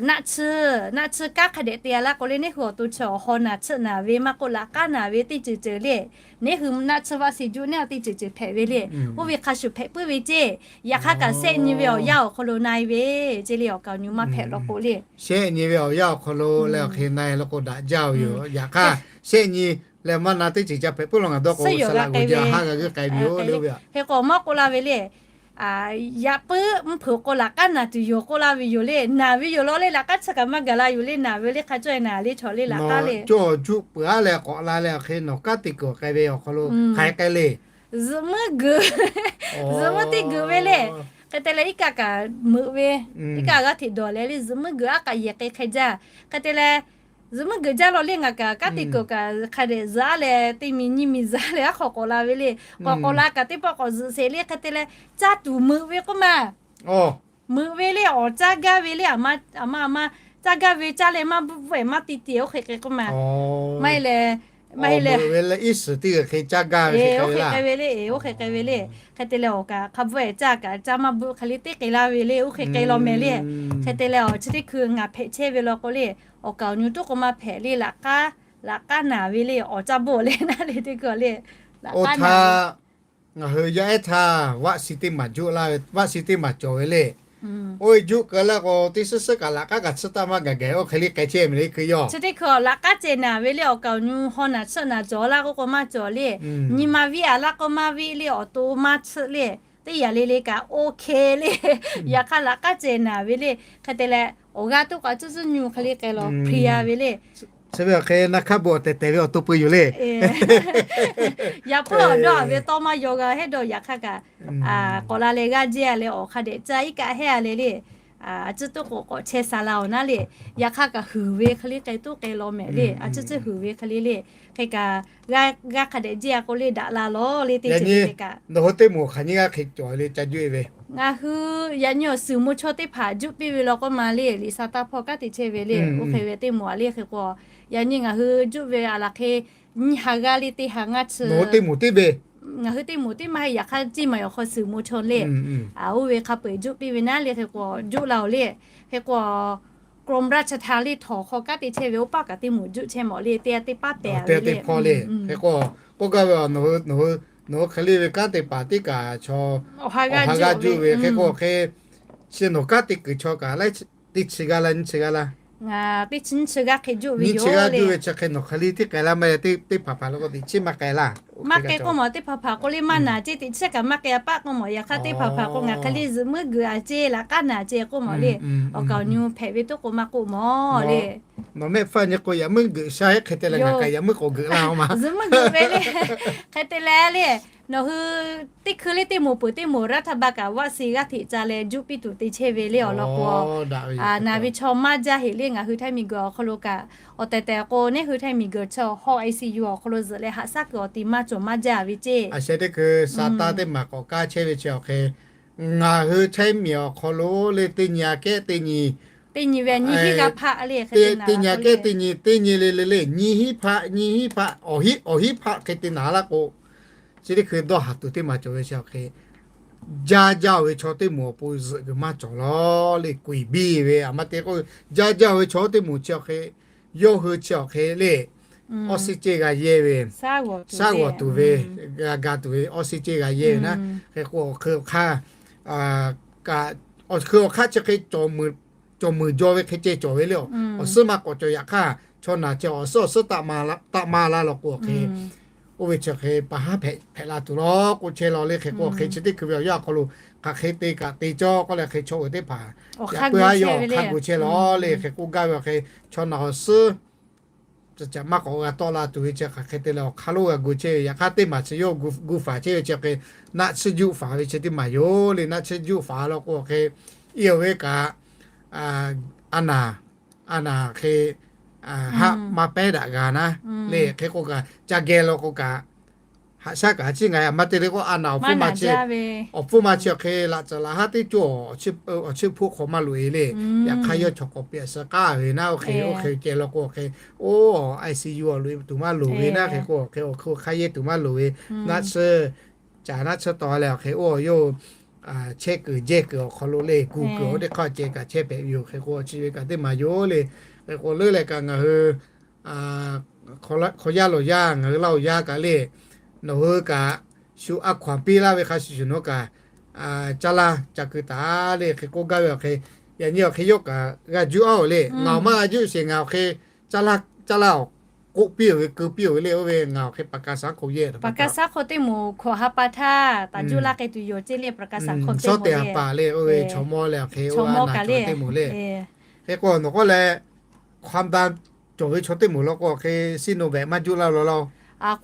naˆ tsuhˇ, naˆ tsuhˇ kanˉ hk'a dehꞈ te a laˇ k'o le neˉ hui awˬ to chaw awˬ haw naˬ tsuhˆ naˍ ve maˇ k'oˆ laꞈ k'aˉ naˍ ve teˇ ceuˬ ceuˬ le, neˉ hui naˆ tsuhˇ vaˆ si juˆ neˉ a teˇ ceuˬ ceuˬ hpehꞈ ve le. Oˇ ve hk'a shuˍ hpehꞈ puiˉ ve ceˇ. Yaꞈ hk'aˇ kaꞈ sehˆ nyi ve awˬ yanˇ awˬ hk'aw lo na e ve ceˇ le, awˬ kaˍ awˬ nyu maˇ hpehꞈ law k'o le. Sehˆ nyi ve awˬ yanˇ awˬ hk'aw lo leh awˬ hk'e na e law k'o daꞈ jaˇ ve yoˬ. Yaꞈ hk'aˇ sehˆ nyi leh maˇ na teˇ ceuˬ ca hpehꞈ puiˉ law ngaˬ dawˇ k'o suh la g'uˬ jaˇ haˉ g'a g'euˆ k'ai ve yoˬ le. Hk'e k'o mawˇ k'oˆ laˇ ve le, yaꞈ puiˉ mvuhˇ hpeuꞈ k'o laꞈ k'aˉ naˬ tuˬ yoˬ k'oˆ laˇ ve yoˬ le. Naˬ ve yoˬ law le laꞈ k'aˉ chi kaꞈ maˇ gaˬ la yoˬ le. Naˬ ve le hk'a cawˇ e naˬ le chaw le laꞈ k'aˉ le. Cawˇ juˆ peuˬ a leh k'awꞈ la leh awˬ hk'e nawˬ kanˉ te kuiˬ k'ai ve awˬ hk'aw lo hk'aˬ hk'e k'ai le. Zuhꞈ muiˉ geuꞈ, zuhꞈ muiˉ teˇ geuꞈ ve le. Hk'e te leh iˉ kaˆ kaꞈ meuꞈ ve, iˉ kaˆ g'aˇ hteꞈ dawˬ leh le zuhꞈ muiˉ geuꞈ aˉ k'aꞈ yehˬ k'e hk'e jaˇ. Hk'e te leh zuhꞈ muiˉ geuꞈ jaˇ law le ngaˬ kaꞈ kanˉ te kuiˬ kaꞈ hk'a dehꞈ zuhꞈ a leh teˇ mi nyiˇ mi zuhꞈ a leh aˉ hk'aw k'awꞈ la ve le. K'awꞈ k'awꞈ la kaꞈ teˇ pawˆ k'awꞈ zuhꞈ sheˍ le. Hk'e te leh caˇ tuˬ meuꞈ ve k'oˆ ma. Meuꞈ ve le awˬ caˇ gaˇ ve le, aˬ ma aˬ ma caˇ gaˇ ve caˇ leh maˇ bvuhˆ ehˍ maˇ ti ti oˇ hk'e k'ai k'oˆ ma. Maˇ heˆ leh, maˇ heˆ leh, iˉ shiˍ teˇ g'uiˬ hk'e caˇ gaˇ ve oˇ hk'e k'ai ve le. Oˇ hk'e k'ai ve le. Hk'e te leh awˬ kaꞈ hk'a bvuhˆ ehˍ caˇ kaꞈ caˇ maˇ bvuhˆ hk'e le teˇ k'ai laˇ ve le. Oˇ hk'e k'ai law mehˍ le. Hk'e te leh awˬ chi teˇ hkui ngaˬ hpehꞈ chehˇ ve law k'o le, awˬ kaˍ awˬ nyu tuˉ k'o maˇ hpehꞈ le laꞈ k'aˉ, laꞈ k'aˉ naˬ ve le awˬ caˇ bvuhˆ leh naˉ le teˇ hkui le. Laꞈ k'aˉ naˬ ve ngaˬ hui yaˇ ehˉ htaˇ vaˆ si teˇ maˬ juˆ laˇ ve, vaˆ si teˇ maˬ cawˬ ve le. Oˇ ve juˆ keu laˇ k'o teˇ suhˉ suhˉ kaꞈ laꞈ k'aˉ kaꞈ tsuhˇ taˇ maˇ gaˬ gaˬ oˇ hk'e le k'ai chehˇ mehˍ le hkui yawˇ. Chi teˇ hkui laꞈ k'aˉ ceh naˬ ve le awˬ kaˍ awˬ nyu haw naˬ tsuhˆ naˬ cawˬ laˇ k'oˆ k'o maˇ cawˬ le. Nyi ma viˆ a laˇ k'o maˇ viˆ le awˬ to maˇ tsuhˆ le. Teˇ yanˇ le le kaꞈ oˇ hk'e le. Yaꞈ hk'aˇ laꞈ k'aˉ ceh naˬ ve le. Hk'e te leh awˬ g'aˇ tuˉ k'o a tcuhˉ tcuhˉ nyu hk'e le k'ai law hpri ya ve le. Chi ve awˬ hk'e naˆ hk'aˇ bon awˬ tehˬ tehˬ ve awˬ to peu yoˬ le. Yaꞈ puiˉ awˬ dawˇ a ve tawˇ maˇ yaw g'a hehˉ dawˇ yaꞈ hk'aˇ kaꞈ k'awꞈ la leh g'aˇ jehˇ a leh awˬ hk'a dehꞈ caˇ iˉ kaˆ hehˉ a le le. A tcuhˉ tuˉ k'o k'awꞈ chehˇ sha la awˬ naˉ le. Yaꞈ hk'aˇ kaꞈ huiˍ ve hk'e le k'ai tuˉ k'ai law mehˍ le. A tcuhˉ tcuhˉ huiˍ ve hk'e le le. Hk'e kaꞈ g'aˇ hk'a dehꞈ jehˇ a k'o le daꞈ la lawˬ le teˇ ceuˬ le kaꞈ. Nawˬ hui teˇ moˍ hk'aˬ nyiˇ g'aˇ hk'e cawˬ le ca juˆ e ve. Ngaˬ hui yaꞈ nyi awˬ suhˍ mo chaw teˇ hpaˍ juˆ piˇ ve law k'o ma le liꞈ sa taˇ hpawˇ kanˉ te chehˇ ve le. Oˇ hk'e ve teˇ moˍ a le hk'e k'o, yaꞈ nyi ngaˬ hui juˆ ve a laˬ hk'e nyiˇ ha g'aˇ le teˇ ha ngaˇ chi. Teˇ moˍ teˇ ve. Ngaˬ hui teˇ moˍ teˇ maˇ heˆ yaꞈ hk'aˇ ceˇ maˬ awˬ hk'aw suhˍ mo chaw le. A oˇ ve hk'a peu-eˬ juˆ piˇ ve naˉ le hk'e k'o juˆ la awˬ le. Hk'e k'o กรมราชทัณฑ์ le htawnˍ hk'aw kanˉ te chehˇ ve oˇ paˆ kaꞈ teˇ moˍ juˆ chehˇ mawˬ le teˇ a teˇ paˉ tehꞈ a ve le. Hk'e k'o k'oˆ gaˇ ve a, nawˬ hui k'oˆ hk'e le ve kanˉ te paˍ teˇ kaꞈ chaw awˬ ha g'aˇ juˆ ve hk'e k'o hk'e chi nawˬ kanˉ te kuiˬ chaw kaꞈ laiˉ teˇ chi g'aˇ laˇ nyiˇ chi g'aˇ laˇ. Ngaˬ teˇ chi nyiˇ chi g'aˇ hk'e juˆ ve yoˬ. Nyiˇ chi g'aˇ juˆ ve chi hk'e nawˬ hk'e le teˇ k'ai laˇ maˇ heˆ teˇ hpaˍ hpaˍ la k'o teˇ chi maˇ k'ai laˇ. Maˇ k'ai k'oˆ mawˬ, teˇ hpaˍ hpaˍ k'o le maˇ naˍ ceˇ, teꞈ chiˉ kaꞈ maˇ k'ai a paˆ k'oˆ mawˬ. Yaꞈ hk'aˇ teˇ hpaˍ hpaˍ k'o ngaˬ hk'e le zuhꞈ muiˉ geuꞈ a ceˇ, laꞈ k'aˉ naˍ ceˇ k'oˆ mawˬ le. Awˬ kaˍ awˬ nu hpehꞈ ve toˉ k'o maˇ k'oˆ mawˬ le. Nawˬ mehˆ hpfuhˇ nyi k'o yaꞈ muiˉ geuꞈ sha-e hk'e te leh ngaˬ kaꞈ yaꞈ muiˉ k'awꞈ geuꞈ laˇ ma. Zuhꞈ muiˉ geuꞈ ve le. Hk'e te leh le, nawˬ hui teˇ hkui le teˇ moˍ peuˬ teˇ moˍ รัฐบาล kaꞈ วัคซีน g'aˇ hteꞈ ca leh juˆ piˇ tuˬ te chehˇ ve le awˬ lawn k'o, naˍ ve chaw maˇ jaˇ heꞈ le. Ngaˬ hui ไทย miˬguiˬ awˬ hk'aw lo kaꞈ awˬ tehˬ tehˬ k'o, neˇ hui ไทย miˬguiˬ chaw hawˇ ICU awˬ hk'aw lo zuhꞈ leh haꞈ shaˉ kuiˬ awˬ ti maˇ cawˬ maˇ jaˇ ve ceˇ. A sheh teˇ hkui sa taˇ teˇ maˬ k'awꞈ kaˇ chehˇ ve chi awˬ hk'e, ngaˬ hui ไทย miˬ awˬ hk'aw lo le teˇ nyi aꞈ kehˉ teˇ nyi, teˇ nyi ve nyi hiˉ g'aˇ hpaˆ le, teˇ nyi aꞈ kehˉ teˇ nyi, teˇ nyi le le le nyi hiˉ hpaˆ nyi hiˉ hpaˆ awˬ hiˉ awˬ hiˉ hpaˆ hk'e te naˍ laˇ k'o, chi teˇ hkui dawˇ haˍ tuˬ teˇ maˬ cawˬ ve chi awˬ hk'e, jaˇ jaˇ-oˬ ve chaw teˇ moˍ awˬ pon zuhꞈ kuiˬ maˇ cawˬ law le. Kuiˬ biˇ ve a ma te k'o, jaˇ jaˇ-oˬ ve chaw teˇ moˍ chi awˬ hk'e, yawˇ hui chi awˬ hk'e le, awˇ siˉ ceˇ g'a yehˇ ve, shaˉ g'awˬ tuˬ ve, g'a ga tuˬ ve awˇ siˉ ceˇ g'a yehˇ ve naˉ. Hk'e k'o awˬ hk'ui awˬ hk'aˇ, kaꞈ awˬ hk'ui awˬ hk'aˇ chi hk'e cawˬ muiˬ jaw ve hk'e ceh cawˬ ve le. Awˬ suhˉ maˇ k'awꞈ cawˬ. Yaꞈ hk'aˇ chaw naˬ chi awˬ suhˉ awˬ suhˉ taˆ maˇ la law k'o awˬ hk'e, oˇ ve chi hk'e pa haˉ hpehꞈ la tuˬ law k'o chehˇ law le. Hk'e k'o awˬ hk'e chi teˇ hkui ve awˬ yanˇ awˬ hk'aw lo hk'aˬ hk'e te kaꞈ te cawˇ k'oˆ leh hk'e chaw uiˍ teˇ hpaˍ yaꞈ puiˉ haˉ yawˇ hk'a gu chehˇ law le. Hk'e k'oˆ gaˇ ve awˬ hk'e, chaw naˬ awˬ suhˉ ca caꞈ maˇ k'awꞈ g'a tawˆ la tuˬ ve chi hk'aˬ hk'e te leh awˬ hk'aˇ lonˉ g'a gu chehˇ ve. Yaꞈ hk'aˇ teˇ maˬ chi yawˇ gu faˍ chehˇ ve chi hk'e, naˆ tsuhˇ juˆ faˍ ve chi teˇ maˬ yoˬ le. Naˆ tsuhˇ juˆ faˍ law k'o hk'e, i awˬ ve kaꞈ a naˬ, a naˬ hk'e haˆ maˇ pehˉ daꞈ g'a naˉ le. Hk'e k'o kaꞈ ca geh law k'o kaꞈ, haꞈ shaˉ kaꞈ a ciˉ ngaˬ a ma te le k'o a naˬ awˬ hpfuhˇ ma chi awˬ hpfuhˇ ma chi awˬ hk'e laꞈ tcuhˍ laꞈ haˉ teˇ cawˇ awˬ chiˇ hpoˆ hk'aw maˇ loꞈ e le. Yaꞈ hk'aˇ yawˇ chaw k'awꞈ piˇ a suh k'aˉ ve naˉ, oˇ hk'e oˇ hk'e ceh law k'o hk'e, oˇ ICU awˬ loꞈ e tuˬ maˇ loˍ ve naˉ. Hk'e k'o hk'e awˬ hk'aˇ yehˇ tuˬ maˇ loˍ ve, naˆ tsuhˇ caꞈ naˆ tsuhˇ taw leh awˬ hk'e oˇ yawˇ chehˇ kuiˬ jehˇ kuiˬ awˬ hk'aw lo le gu kuiˬ awˬ teˇ hk'aˇ ceh kaꞈ chehˇ hpehꞈ ve yoˬ. Hk'e k'o chi ve kaꞈ teˇ maˬ yoˬ le. Hk'e k'o leuˉ leh kaꞈ ngaˬ hui hk'aw yaˇ lawˬ yaˇ ngaˬ hui Laˇ huˍ yaˇ kaꞈ le, nawˬ hui kaꞈ shu a hkaw anˬ piˇ laˇ ve hk'a shuˍ shuˍ nawˬ kaꞈ caˇ laˇ ca keu taˍ le. Hk'e k'oˆ gaˇ ve awˬ hk'e, yaꞈ nyi awˬ hk'e yawˇ kaꞈ g'a juˇ-aˬ le. Ngaˬ awˬ maˇ g'a juˇ sheˍ, ngaˬ awˬ hk'e caˇ laˇ caˇ laˇ awˬ k'oˆ piˇ-oˬ ve keu piˇ-oˬ ve le. Oˇ ve ngaˬ awˬ hk'e ประกันสังคม yehˇ ประกันสังคม teˇ moˍ hkawꞈ ha pa htaˇ taˍ juˇ laˇ k'ai tuˬ yoˬ ceˇ le. ประกันสังคม teˇ moˍ le, chaw mawˇ leh awˬ hk'e oˇ ve naˆ cawˬ teˇ moˍ le. Hk'e k'o nawˬ k'oˆ leh ความดัน cawˬ ve chaw teˇ moˍ law k'o awˬ hk'e ซีโนแวค maˇ juˇ laˇ law laˇ.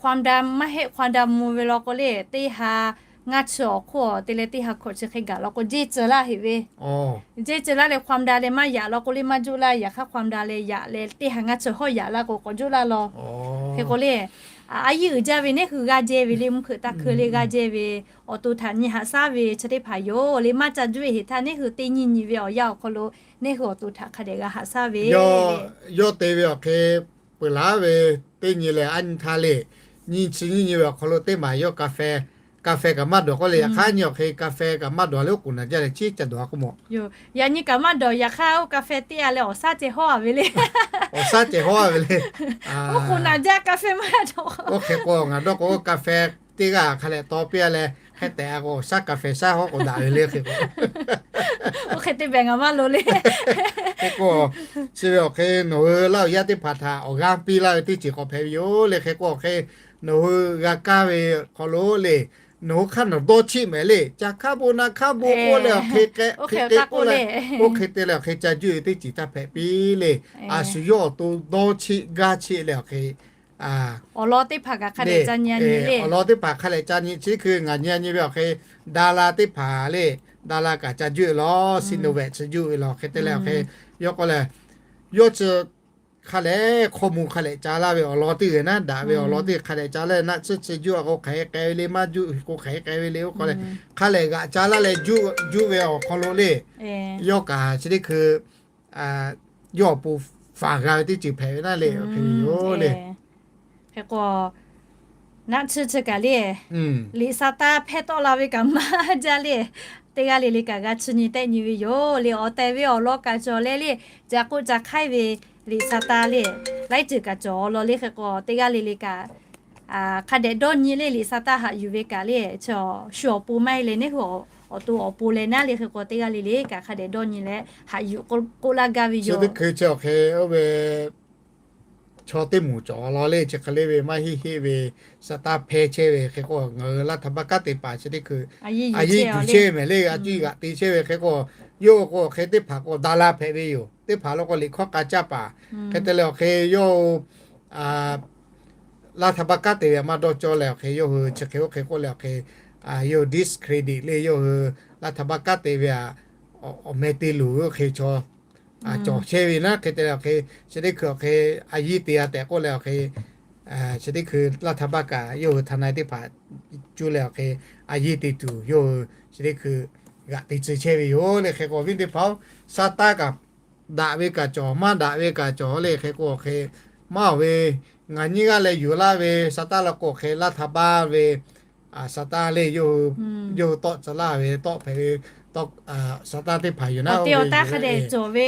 ความดัน maˇ heˆ, ความดัน mvuh ve law k'o le, teˇ ha ngaˇ chi awˬ hk'oˆ te leh teˇ ha hkawꞈ chi hk'e gaˬ law k'o jehˇ ceuˬ laˇ heˆ ve. Jehˇ ceuˬ laˇ leh ความดัน leh maˇ yaꞈ law k'o le maˇ juˇ laˇ. Yaꞈ hk'aˇ ความดัน leh yaꞈ leh teˇ ha ngaˇ chi hawˉ yaꞈ laˇ k'o k'awꞈ juˇ laˇ law. Hk'e k'o le, a yehˬ uiˍ jaˇ ve neˇ hui g'a jehˇ ve le, mvuhˇ hkeuꞈ taˇ hkeu le g'a jehˇ ve, awˬ to htaꞈ nyi haꞈ shaˉ ve chi teˇ hpaˍ yoˬ le. Maˇ ca juˇ heˆ htaˇ neˇ hui teˇ nyiˇ nyi ve awˬ yanˇ awˬ hk'aw lo neˇ hui awˬ to htaꞈ hk'a dehꞈ g'a haꞈ shaˉ ve yawˇ te ve awˬ hk'e peuˬ laˉ ve teˇ nyi leh a nyi htaˇ le, nyi chi nyiˇ nyi ve awˬ hk'aw lo teˇ maˬ yawˇ กาแฟ กาแฟ kaꞈ maˇ dawˬ k'oˆ le. Yaꞈ hk'aˇ nyi awˬ hk'e กาแฟ kaꞈ maˇ dawˬ le, oˉ k'oˍ naˍ jaˇ leh chi ca dawˬ a k'oˆ mawˬ. Yaꞈ nyi kaꞈ maˇ dawˬ. Yaꞈ hk'aˇ oˇ กาแฟ teˇ a leh awˬ shaˉ ceh hawˉ a ve le. Awˬ shaˉ ceh hawˉ a ve le. Oˇ k'oˍ naˍ jaˇ กาแฟ maˇ dawˬ. Oˇ hk'e k'o ngaˬ dawˇ k'o กาแฟ teˇ g'aˇ hk'a leh taw piˇ a leh hk'e tehꞈ a k'o awˬ shaˉ กาแฟ shaˉ hawˉ k'awꞈ daꞈ ve le. Hk'e k'o, hk'e te beh ngaˬ maˇ loˍ le. Hk'e k'o, chi ve awˬ hk'e nawˬ hui Laˇ huˍ yaˇ teˇ hpaˍ htaꞈ awˬ g'aˇ piˇ laˇ ve teˇ ceuˬ k'awꞈ hpehꞈ ve yoˬ le. Hk'e k'o awˬ hk'e nawˬ hui g'a kaˇ ve hk'aw lo le, nawˬ hui hk'aˇ nawˬ dawˇ cheˆ mehˍ le. Ca hk'aˇ bon naˆ hk'aˇ bon k'oˆ leh awˬ hk'e k'ehˆ hk'e k'ehˆ k'oˆ leh, oˇ hk'e te leh awˬ hk'e ca juˇ ve teˇ ceuˬ taˇ hpehꞈ piˇ le. A shu yawˇ awˬ to dawˇ cheˆ gaˇ cheˆ leh awˬ hk'e awˬ lawn teˇ hpaˍ kaꞈ hk'a dehꞈ ca nyi a nyi le. Awˬ lawn teˇ hpaˍ hk'a dehꞈ ca nyi. Chi hkui ngaˬ nyi a nyi ve awˬ hk'e ดารา teˇ hpaˍ le, ดารา kaꞈ ca juˇ ve law, Sinovac chi juˇ ve law hk'e te leh awˬ hk'e, yawˇ k'oˆ leh, yawˇ chi hk'a leh hkawˇ mvuh hk'a leh ca laˇ ve awˬ lawn teˇ g'aˇ naˉ, daꞈ ve awˬ lawn teˇ g'aˇ hk'a dehꞈ ca laˇ. Naˆ tsuhˇ chi juˇ a k'o hk'aˬ hk'e k'ai ve le, maˇ juˇ k'o hk'aˬ hk'e k'ai ve le. Oˇ k'oˆ leh hk'a leh g'aꞈ ca laˇ leh juˇ ve awˬ hk'aw lo le, yawˇ kaꞈ chi teˇ hkui yawˇ awˬ pon faˍ g'a ve teˇ ceuˬ hpehꞈ ve naˉ le, hk'e ve yoˬ le. Hk'e k'o, naˆ tsuhˇ chi kaꞈ le, liꞈ sa taˇ hpehˇ tawˆ la ve kaꞈ maˇ jaˇ le. Teˇ g'aˇ le le kaꞈ g'a chi nyi tehˆ nyi ve yoˬ le. Awˬ tehˬ ve awˬ lawn kaꞈ cawˬ leh le, ca k'oˆ ca hk'aiˉ ve liꞈ sa taˇ le, laiˉ ceuˬ kaꞈ cawˬ law le. Hk'e k'o teˇ g'aˇ le le kaꞈ hk'a dehꞈ dawˇ nyi le. Liꞈ sa taˇ haꞈ yuˬ ve kaꞈ le, chi shu awˬ pon maˇ heˆ leh neˇ hui awˬ to awˬ pon leh naˉ le. Hk'e k'o teˇ g'aˇ le le kaꞈ hk'a dehꞈ dawˇ nyi leh haꞈ yuˬ k'oˆ laˇ gaˇ ve yoˬ. Chi teˇ hkui chi awˬ hk'e oˇ ve chaw teˇ moˍ cawˬ la le, chi hk'e le ve maˇ heˆ heˆ ve, sa taˇ hpehˇ chehˇ ve hk'e k'o, ngaˬ hui laˇ htaˇ baˇ kaˉ te paˍ chi teˇ hkui a yiˇ yuˬ chehˇ ve le, a cuˇ yiˍ g'aꞈ te chehˇ ve hk'e k'o, yawˇ hui k'o hk'e teˇ hpaˍ k'o da la hpehꞈ ve yoˬ. Teˇ hpaˍ lo k'o liꞈ hkawˇ k'a caˇ paˍ. Hk'e te leh awˬ hk'e yawˇ hui laˇ htaˇ baˇ kaˉ te ve a maˇ dawˇ cawˇ leh awˬ hk'e yawˇ hui chi hk'e oˇ hk'e k'oˆ leh awˬ hk'e, yawˇ hui discredit le, yawˇ hui laˇ htaˇ baˇ kaˉ te ve a, awˬ meh te luˬ ve oˇ hk'e chaw cawˬ chehˇ ve naˉ. Hk'e te leh awˬ hk'e chi teˇ hkui awˬ hk'e a yiˇ te a tehꞈ k'oˆ leh awˬ hk'e chi teˇ hkui laˇ htaˇ baˇ kaꞈ yawˇ hui htaꞈ na teˇ hpaˍ cuˇ leh awˬ hk'e a yiˇ te tuˬ yawˇ hui chi teˇ hkui g'aꞈ te tcuh chehˇ ve yoˬ le. Hk'e k'o viˉ teˇ hpaˍ-oˬ, sa taˇ kaꞈ daꞈ ve kaꞈ cawˬ, maˇ daꞈ ve kaꞈ cawˬ le. Hk'e k'o awˬ hk'e maˇ oˬ ve, ngaˬ nyiˇ g'aˇ leh yuˬ laˇ ve sa taˇ la k'o awˬ hk'e laˇ htaˇ baˇ ve sa taˇ le, yawˇ hui tawˆ tcuh laˇ ve tawˆ hpehꞈ ve sa taˇ teˇ hpaˍ yoˬ naˉ. Awˬ te awˬ taˇ hk'a dehꞈ cawˬ ve,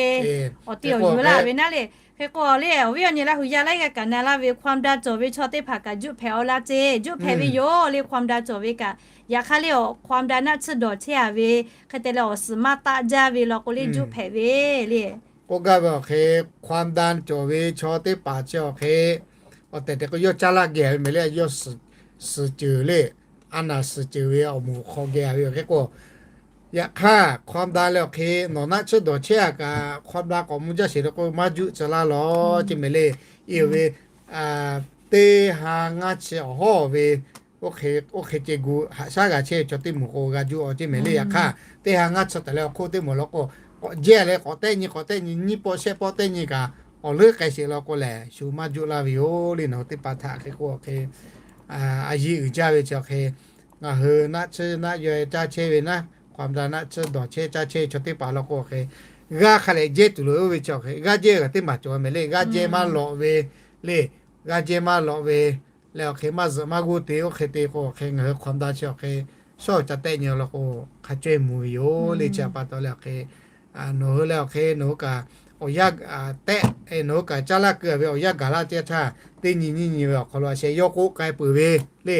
awˬ te awˬ yuˬ laˇ ve naˉ le. Hk'e k'o le awˬ viˉ awˬ nyi laˇ hui yaˇ laiˉ g'aˇ kaꞈ na laˇ ve ความดัน cawˬ ve chaw teˇ hpaˍ kaꞈ juˆ hpehꞈ aw laˇ ceˇ, juˆ hpehꞈ ve yoˬ le. ความดัน cawˬ ve kaꞈ yaꞈ hk'aˇ le awˬ ความดัน naˆ tsuhˇ dawˬ chehˇ a ve hk'e te leh awˬ suhˍ maˇ taˆ jaˇ ve law k'o le juˆ hpehꞈ ve le. K'oˆ gaˇ ve awˬ hk'e ความดัน cawˬ ve chaw teˇ hpaˍ chi awˬ hk'e awˬ tehˬ tehˬ k'o yawˇ caˇ laˇ geh ve mehˍ le, yawˇ suhˍ ceuˬ le, a naˍ suhˍ ceuˬ ve awˬ moˍ hk'aw geh ve awˬ hk'e k'o, yaꞈ hk'aˇ ความดัน leh awˬ hk'e nawˬ naˆ tsuhˇ dawˬ chehˇ a kaꞈ ความดัน k'awꞈ mvuh jaˇ sheˍ le k'o maˇ juˆ tcuh laˇ lawˬ ceˇ mehˍ le. Iˉ ve teˇ ha ngaˇ chi awˬ hawˉ ve oˇ hk'e ce gu haꞈ shaˉ g'a chehˇ ve chaw teˇ moˍ k'o g'a juˆ aw ceˇ mehˍ le. Yaꞈ hk'aˇ teˇ ha ngaˇ chi taˍ leh awˬ hk'oˆ teˇ moˍ law k'o, k'awꞈ jehˇ leh k'awꞈ tehˆ nyi k'awꞈ tehˆ nyi nyiˇ pawˆ shehˆ pawˆ tehˆ nyi kaꞈ awˬ leuˉ k'ai sheˍ law k'o lehˬ shu maˇ juˆ laˇ ve yoˬ le. Nawˬ hui teˇ hpaˍ htaꞈ hk'e k'o awˬ hk'e a yiˇ uiˍ jaˇ ve chi awˬ hk'e ngaˬ hui naˆ tsuhˇ naˆ yaw caˇ chehˇ ve naˉ, ความดัน naˆ tsuhˇ dawˬ chehˇ caˇ chehˇ ve chaw teˇ hpaˍ law k'o awˬ hk'e g'aˇ hk'a lehꞈ jehˇ tuˬ loꞈ-e oˇ ve chi awˬ hk'e g'aˇ jehˇ g'aꞈ teˇ maˬ cawˬ mehˍ le. G'aˇ jehˇ maˇ lawꞈ ve le, g'aˇ jehˇ maˇ lawꞈ ve leh awˬ hk'e maˇ zuhꞈ maˇ g'uˇ te oˇ hk'e te k'o awˬ hk'e ngaˬ hui ความดัน chi awˬ hk'e shawˉ ca tehˆ nyi law k'o hk'a cawehˇ mvuh ve yoˬ le. Chi a pa taw leh awˬ hk'e nawˬ hui leh awˬ hk'e nawˬ hui kaꞈ awˬ yanˇ tehˆ, nawˬ hui kaꞈ caˇ laˇ keu ve awˬ yanˇ gaˬ laˇ teˇ htaˇ teˇ nyi nyiˇ nyi ve awˬ hk'aw lo a sheh yawˇ k'oˆ k'ai peuˬ ve le.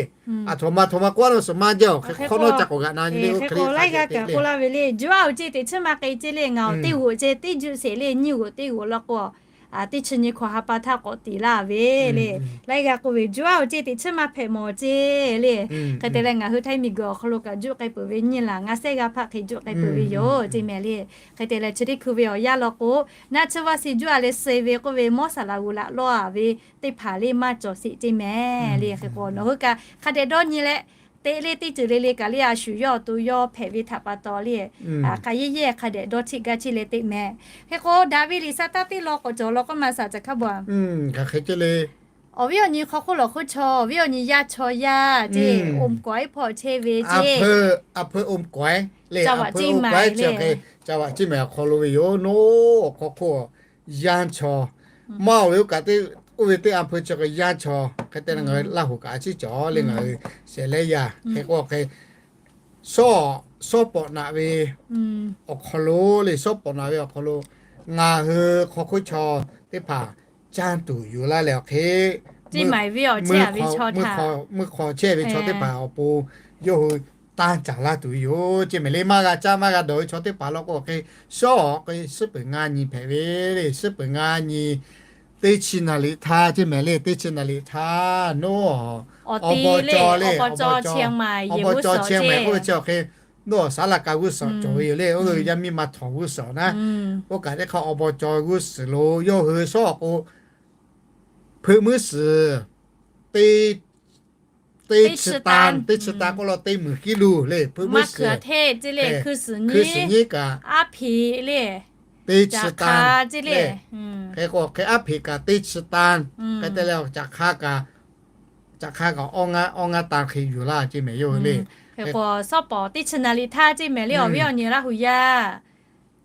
Aˬ htoꞈ ma htoꞈ ma k'oˆ a lo suhˍ maˇ jaˇ awˬ hk'e hk'awꞈ nawˉ ca k'awꞈ g'aꞈ na nyi le. Oˇ hk'e le k'o laiˉ g'aˇ kaꞈ k'oˆ laˇ ve le, juˇ aˇ oˬ ceˇ teꞈ chiˉ maˇ k'ai ceˇ le. Ngaˬ awˬ teˇ g'oꞈ ceˇ teˇ juˆ sheˍ le, nyiˇ g'oꞈ teˇ g'oꞈ law k'o a teˇ chi nyi hkawꞈ ha pa htaˇ k'awꞈ tiˍ laˇ ve le. Laiˉ g'aˇ k'oˆ ve juˇ aˇ oˬ ceˇ teꞈ chiˉ maˇ hpehꞈ mawˬ ceˇ le. Hk'e te leh ngaˬ hui htaiˇ miˬguiˬ awˬ hk'aw lo kaꞈ juˆ k'ai peuˬ ve nyiˇ laˬ ngaˇ sehˉ g'aˇ hpaˆ hk'e juˆ k'ai peuˬ ve yoˬ ceˇ mehˍ le. Hk'e te leh chi teˇ hkui ve awˬ yanˇ law k'o naˆ tsuhˇ vaˇ si juˇ a leh suh ve k'oˆ ve mawˇ saˍ laꞈ g'uˬ laꞈ lawˇ a ve teˇ hpaˍ le maˇ cawˬ sheˍ ceˇ mehˍ le. Hk'e k'o nawˬ hui kaꞈ hk'a dehꞈ dawˇ nyi leh teꞈ le teˇ ceuˬ le le kaꞈ le a shu yawˇ awˬ to yawˇ hpehꞈ ve htaꞈ pa taw le hk'a yehˇ yehˇ hk'a dehꞈ dawˇ cheˆ gaˇ cheˆ leh teˇ mehˍ. Hk'e k'o daꞈ ve liꞈ sa taˇ teˇ law k'awꞈ cawˬ law k'oˆ ma saˍ ca hkaˇ ba Awˬ viˉ awˬ nyi hk'aw hk'oˆ lawˬ hk'oˆ chaw, awˬ viˉ awˬ nyi yaˇ chaw yaˇ ceˇ, อมก๋อย hpawˇ chehˇ ve ceˇ, อำเภอ อมก๋อย le, จังหวัดเชียงใหม่ จังหวัดเชียงใหม่ awˬ hk'aw lo ve yoˬ. Nawˬ awˬ hk'aw hk'oˆ yanˇ chaw maˇ oˬ ve oˇ kaꞈ teˇ oˇ ve teˇ อำเภอ chaw k'o yanˇ chaw hk'e te leh ngaˬ hui Laˇ hoꞈ kaꞈ a ciˉ cawˬ le, ngaˬ hui shehˍ leh yaˇ hk'e k'o hk'e shawˉ, shawˉ pawꞈ naꞈ ve awˬ hk'aw lo le, shawˉ pawꞈ naꞈ ve awˬ hk'aw lo ngaˬ hui hk'aw hk'oˆ chaw teˇ hpaˍ canˇ tuˬ yuˬ laˇ leh awˬ hk'e, meuˇ hk'aw chehˇ ve chaw teˇ hpaˍ awˬ pon yawˇ hui tanˇ caˍ laˇ tuˬ ve yoˬ ceˇ mehˍ le. Maˇ g'a caˇ maˇ g'a dawˬ ve chaw teˇ hpaˍ law k'o awˬ hk'e shawˉ awˬ hk'e suhˉ peuˬ ngaˇ nyi hpehꞈ ve le, suhˉ peuˬ ngaˇ nyi teˇ chi naˍ liꞈ htaˇ ceˇ mehˍ le, teˇ chi naˍ liꞈ htaˇ nawˬ awˬ bawˬ cawˬ le, awˬ bawˬ cawˬ chi mehˍ k'oˆ ve chi awˬ hk'e nawˬ saˍ laꞈ ka g'uˇ suhˍ cawˬ ve yoˬ le. Oˇ ve yaˇ miˇ ma htawnˍ g'uˇ suhˍ naˉ, oˇ kaꞈ teˇ hk'aˇ awˬ bawˬ cawˬ g'uˇ suhˍ lo yawˇ hui shawˉ awˬ k'o hpeuꞈ muiˉ suhˍ teˇ chi tan, teˇ chi tan k'oˆ law teˇ muiˬ kiˇ luˬ le, hpeuꞈ muiˉ suhˍ, hkui suhˍ nyiˉ kaꞈ, teˇ chi tan le, hk'e k'o hk'e aˉ hpeꞈ kaꞈ teˇ chi tan, hk'e te leh caꞈ hk'a kaꞈ, caꞈ hk'a kaꞈ awˇ ngaˇ tan hk'e yuˬ laˇ ceˇ mehˍ yawˇ hui le. Hk'e k'o shawˉ pawˍ teˇ chi naˍ liꞈ htaˇ ceˇ mehˍ le, awˬ viˉ awˬ nyi Laˇ hoꞈ yaˇ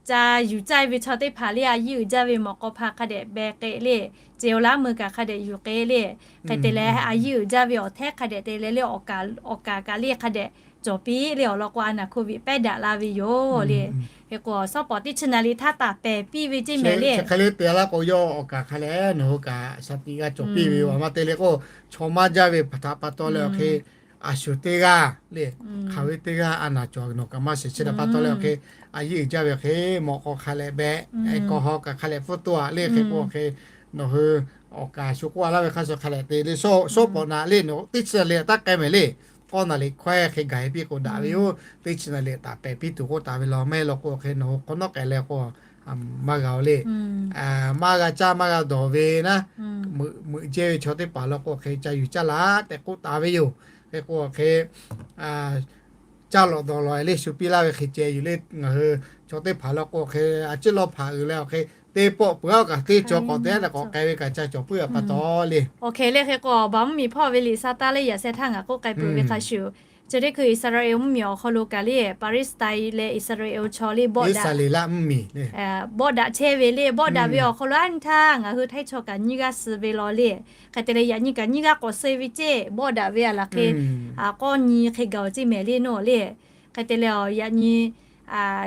ca yuˬ caˇ ve chaw teˇ hpaˍ le a yiˇ uiˍ jaˇ ve mawꞈ k'aw hpa hk'a dehꞈ beh k'ai le, ceˬ awˬ laˉ meuˇ kaꞈ hk'a dehꞈ yuˬ k'ai le. Hk'e te leh a yiˇ uiˍ jaˇ ve awˬ htehˉ hk'a dehꞈ te leh le awˬ kaˍ kaꞈ le hk'a dehꞈ cawˬ piˇ le awˬ lawn k'o a naˍ hk'oˆ viꞈ pehˉ daꞈ la ve yoˬ le. Hk'e k'o shawˉ pawˍ teˇ chi naˍ liꞈ htaˇ taˍ pehˍ piˇ ve ceˇ mehˍ le. Chi hk'e le te laˇ k'o yawˇ awˬ kaˍ hk'a leh nawˬ hui kaꞈ shaˍ tiꞈ g'a cawˬ piˇ ve yoˬ. Aˬ ma te le k'o chaw maˇ jaˇ ve htaꞈ pa taw leh awˬ hk'e a shu teˇ g'aˇ le, hk'aˬ ve teˇ g'aˇ a naˍ cawˬ nawˬ kaꞈ maˇ shiˍ chi htaꞈ pa taw leh awˬ hk'e a yiˇ uiˍ jaˇ ve awˬ hk'e mawꞈ k'aw hk'a leh beh, a kawˇ haw kaꞈ hk'a leh pfuhˇ toˇ a le. Hk'e k'o awˬ hk'e nawˬ hui awˬ kaˍ shu k'oˆ a laˇ ve hk'a shuˍ hk'a lehꞈ te le, shawˉ pawˍ naˍ le nawˬ teˇ chi naˍ liꞈ taˇ k'ai mehˍ le. K'awˇ naˍ liꞈ hkawehˇ hk'e gaˬ e piˇ k'o daꞈ ve yoˬ. Teˇ chi naˍ liꞈ taˍ pehˍ piˇ tuˬ k'oˆ taˍ ve law mehˆ law k'o hk'e nawˬ hui hk'awꞈ nawˉ k'ai leh k'o maˇ g'a-o le. Maˇ g'a caˇ maˇ g'a dawˬ ve naˉ, meuꞈ jehˇ ve chaw teˇ hpaˍ law k'o hk'e ca yuˬ caˇ laˬ tehꞈ k'oˆ taˍ ve yoˬ. Hk'e k'o hk'e caˇ lawꞈ dawˬ lawꞈ e le shu piˇ laˇ ve hk'e ceh yuˬ le. Ngaˬ hui chaw teˇ hpaˍ law k'o hk'e a ciˉ lawˇ hpaꞈ uiˍ leh awˬ hk'e teˇ pawˆ peuˬ a kaꞈ teˇ cawˬ k'awꞈ te a leh k'awꞈ k'ai ve kaꞈ ca cawˬ puiˉ a pa taw le. Awˬ hk'e le hk'e k'o, Baˬ mvuhˇmiˬ hpawˇ ve liꞈ sa taˇ le yaꞈ sheh htaˇ ngaˬ k'oˆ k'ai peuˬ ve hk'a shuˍ, chi teˇ hkui Iˉsaˍreˍlaˆ mvuhˇmiˬ awˬ hk'aw lo kaꞈ le Palestine leh Iˉsaˍreˍlaˆ chaw le bawˆ daꞈ bawˆ daꞈ chehˇ ve le. Bawˆ daꞈ ve awˬ hk'aw lo a nyi htaˇ ngaˬ hui Htaiˇ chaw kaꞈ nyiˇ g'aˇ suh ve law le. Hk'e te leh yaꞈ nyi kaꞈ nyiˇ g'aˇ k'awꞈ suh ve ceˇ, bawˆ daꞈ ve a laˬ hk'e k'awˇ nyi hk'e gaˬ-oˬ ceˇ mehˍ le nawˬ le. Hk'e te leh yaꞈ nyi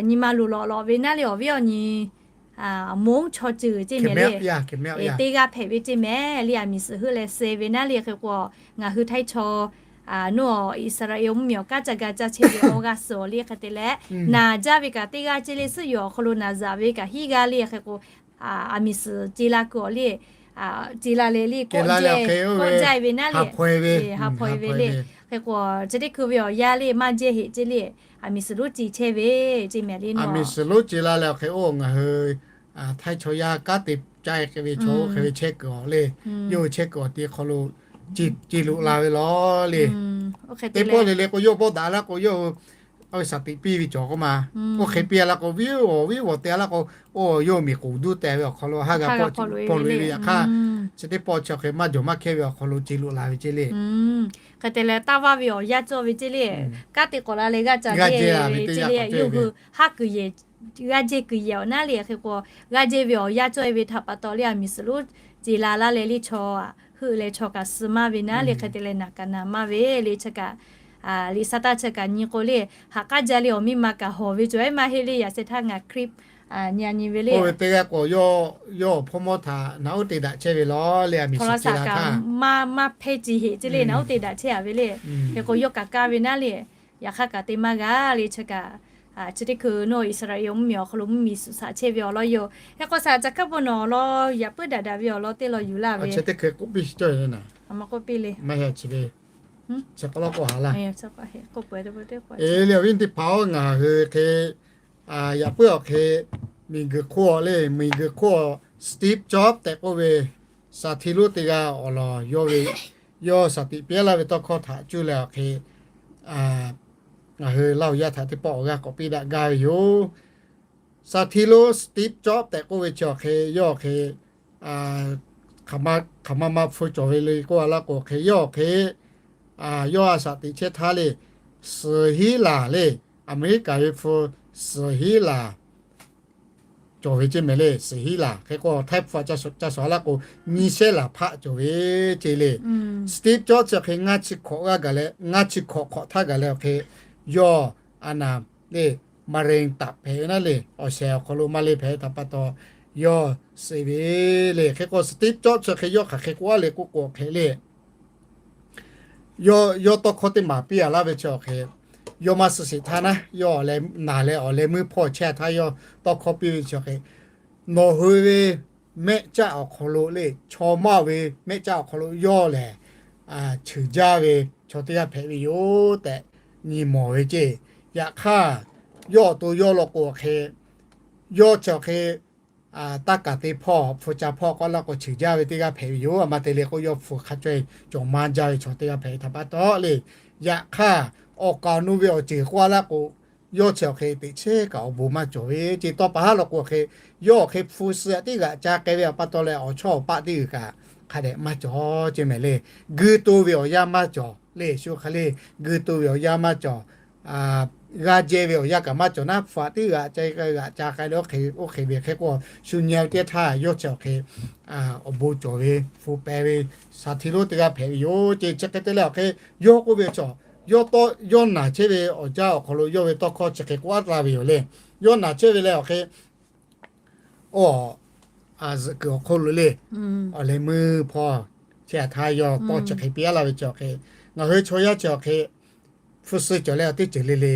nyi ma luˬ lawꞈ lawꞈ ve naˉ le awˬ viˉ awˬ nyi moˉ chaw ceuˬ ceˇ mehˍ le. Teˇ g'aˇ hpehꞈ ve ceˇ mehˍ le, aˬ miˍ suhˍ heuˆ leh suh ve naˉ le hk'e k'o, ngaˬ hui Htaiˇ chaw nawˬ Iˉsaˍreˍlaˆ mvuhˇmiˬ awˬ kanˉ ca ga ca chehˇ ve awˬ g'aˇ suh awˬ le. Hk'e te leh naˬ jaˇ ve kaꞈ teˇ g'aˇ ceˇ le, suhˉ yoˬ awˬ hk'aw lo naˬ zaꞈ ve kaꞈ hiˉ g'aˇ le hk'e k'o, aˬ miˍ suhˍ ce la kuiˬ awˬ le, ce la leh le kawˆ jaˇ ve naˉ le, ha hpaw e ve le. Hk'e k'o chi teˇ hkui ve awˬ yanˇ le maˇ jehˇ heꞈ ceˇ le, aˬ miˍ suhˍ lonˉ ce chehˇ ve ceˇ mehˍ le. Aˬ miˍ suhˍ lonˉ ce la leh awˬ hk'e oˇ ngaˬ hui Htaiˇ chaw yaˇ kanˉ te caˇ ve chaw oˇ hk'e ve chehˇ kuiˬ awˬ le, yawˇ hui chehˇ kuiˬ awˬ ti hk'aw lo ce loꞈ la ve law le. Teˇ pawˆ le le k'o yawˇ bawˆ daꞈ laˇ k'o yawˇ hui shaˍ tiꞈ piˇ ve cawˬ k'oˆ ma. Oˇ hk'e piˇ a laˇ k'o viˉ awˬ viˉ awˬ te a laˇ k'o, oˇ yawˇ miˬ k'oˍ duˇ teh ve awˬ hk'aw lo ha g'a pawˆ loꞈ e ve yaꞈ hk'aˇ, chi teˇ pawˆ chi awˬ hk'e maˇ jawˬ maˇ hkehˇ ve awˬ hk'aw lo ce loꞈ la ve ceˇ le. Hk'e te leh taˇ vaˇ ve awˬ yanˇ cawˇ ve ceˇ le. Kanˉ te k'awꞈ la leh g'aˇ ca jehˇ ve ceˇ le. Yawˇ hui haˉ kuiˬ yehˬ g'aˇ jehˇ kuiˬ yehˬ awˬ naˉ le hk'e k'o, g'aˇ jehˇ ve awˬ yanˇ cawˇ e ve htaꞈ pa taw le aˬ miˍ suhˍ lonˉ ce la laˇ leh le chaw heuˆ leh chaw kaꞈ suh maˇ ve naˉ le. Hk'e te leh naˬ kaꞈ naˬ maˇ ve le chi kaꞈ, liꞈ sa taˇ chi kaꞈ nyi k'o le, haꞈ k'aˉ jaˇ le awˬ miˇ ma kaꞈ hawˬ ve cawˬ e maˇ heˆ le. Yaꞈ sheh htaˇ ngaˬ clip nyi a nyi ve le. Oˇ ve teˇ g'aˇ k'o yawˇ awˬ hpawˇ mawˇ htaꞈ naˬ oˉ te daꞈ chehˇ ve law le, aˬ miˍ suhˍ ce la htaˇ maˇ maˇ hpehˇ ci heꞈ ceˇ le, naˬ oˉ te daꞈ chehˇ a ve le. Hk'e k'o yawˇ kaꞈ kaˇ ve naˉ le, yaꞈ hk'aˇ kaꞈ te maˇ g'a le chi kaꞈ, chi teˇ hkui nawˬ Iˉsaˍreˍlaˆ mvuhˇmiˬ awˬ hk'aw lo mvuhˇmiˬ suhˍ shaꞈ chehˇ ve awˬ lawn yoˬ. Hk'e k'o shaˍ caꞈ hkaˉ bon nawˬ awˬ lawn yaꞈ puiˉ daꞈ daꞈ ve awˬ lawn teˇ lawn yuˬ laˇ ve. Chi teˇ hkui k'oˆ piˇ cawˇ le. Chi k'oˆ laˇ k'o ha laˇ. Eˬ le awˬ viˉ teˇ hpaˍ-oˬ, ngaˬ hui hk'e yaꞈ puiˉ awˬ hk'e miˬguiˬ hk'oˆ le, miˬguiˬ hk'oˆ Steve Jobs tehꞈ k'oˆ ve shaˍ htiˇ lonˉ teˇ g'aˇ awˬ lawn yawˇ ve, yawˇ shaˍ tiꞈ piˇ laˇ ve tawˇ hkawˇ htaꞈ cuˇ leh awˬ hk'e ngaˬ hui Laˇ huˍ yaˇ htaꞈ teˇ pawˆ awˬ g'aˇ k'awꞈ piˇ daꞈ gaˇ ve yoˬ. Shaˍ htiˇ lonˉ Steve Jobs tehꞈ k'oˆ ve chi awˬ hk'e yawˇ awˬ hk'e hk'aˬ ma ma hpu cawˬ ve le k'oˆ a laˇ k'o hk'e yawˇ awˬ hk'e yawˇ a shaˍ tiꞈ chehˇ htaˇ le, suhˍ hiˉ laˬ le, Aˍmeˍriˆkaˍ ve hpu suhˍ hiˉ laˬ cawˬ ve ceˇ mehˍ le. Suhˍ hiˉ laˬ hk'e k'o Htaiˇ hpu ca shawˍ laˇ k'o nyiˇ shehˉ laˬ hpaˆ cawˬ ve ceˇ le. Steve Jobs chi awˬ hk'e ngaˇ chi hkawꞈ g'aˇ gaˬ leh ngaˇ chi hkawꞈ hk'awꞈ htaˇ gaˬ leh awˬ hk'e yawˇ a naˍ le มะเร็งตับ hpehꞈ ve naˉ le, awˬ shehˍ awˬ hk'aw lo maˇ le hpehꞈ ve htaꞈ pa taw yawˇ suh ve le. Hk'e k'o Steve Jobs chi awˬ hk'e yawˇ hk'aˬ hk'e k'oˆ a le k'oˆ k'o hk'e le, yawˇ tawˇ hkawˇ teˇ maˍ piˇ a laˇ ve chi awˬ hk'e, yawˇ maˇ suh sheˍ htaˇ naˉ, yawˇ awˬ leh naˍ leh awˬ leh meuˇ hpawˇ chehˇ htaˇ yawˇ tawˇ hkawˇ piˇ ve chi awˬ hk'e, nawˬ hui ve mehˆ caˆ awˬ hk'aw lo le, chaw maˇ ve mehˆ caˆ awˬ hk'aw lo yawˇ lehˬ cheuˬ jaˇ ve chaw teˇ g'aˇ hpehꞈ ve yoˬ tehꞈ nyi mawˬ ve ceˇ. Yaꞈ hk'aˇ yawˇ awˬ to yawˇ law k'o awˬ hk'e, yawˇ chi awˬ hk'e taˇ kaˍ te hpawˇ hpu ca hpawˇ k'awꞈ laˇ k'o cheuˬ jaˇ ve teˇ g'aˇ hpehꞈ ve yoˬ. A ma te le k'o yawˇ hpu hk'a caweh cawˬ maˇ jaˇ ve chaw teˇ g'aˇ hpehꞈ ve htaꞈ pa taw le, yaꞈ hk'aˇ awˬ kaˍ awˬ nu ve awˬ ceuˬ k'oˆ a laˇ k'o, yawˇ chi awˬ hk'e teꞈ chehˇ kaꞈ awˬ bon maˇ cawˬ ve ceˇ. Tawˇ pa haˉ law k'o awˬ hk'e, yawˇ awˬ hk'e hpu suh tiˉ g'aꞈ ca k'ai ve htaꞈ pa taw leh awˬ chawˇ awˬ paˆ teˇ g'uiˬ kaꞈ hk'a dehꞈ maˇ cawˬ ceˇ mehˍ le. Gui to ve awˬ yanˇ maˇ cawˬ le, shu hk'e le, gui to ve awˬ yanˇ maˇ cawˬ, g'a jehˇ ve awˬ yanˇ kaꞈ maˇ cawˬ naˉ, hpu tiˉ g'aꞈ ca g'aꞈ ca k'ai le, oˇ hk'e ve hk'e k'o shu nyi teˇ htaˇ yawˇ chi awˬ hk'e awˬ bon cawˬ ve hpu pehˍ ve shaˍ htiˇ lonˉ teˇ g'aˇ hpehꞈ ve yoˬ ceˇ. Chi hk'e te leh awˬ hk'e yawˇ k'oˆ ve chaw, yawˇ naˬ chehˇ ve awˬ jaˇ awˬ hk'aw lo yawˇ ve tawˇ hkawˇ chi hk'e k'oˆ a laˇ ve yoˬ le. Yawˇ naˬ chehˇ ve leh awˬ hk'e, oˇ zuhꞈ kuiˬ awˬ hk'oˆ lo le, awˬ leh meuˇ hpawˇ chehˇ htaˇ yawˇ tawˇ chi hk'e piˇ a laˇ ve chi awˬ hk'e, ngaˬ hui chaw yaˇ chi awˬ hk'e hpu suh cawˬ leh awˬ teˇ ceuˬ le le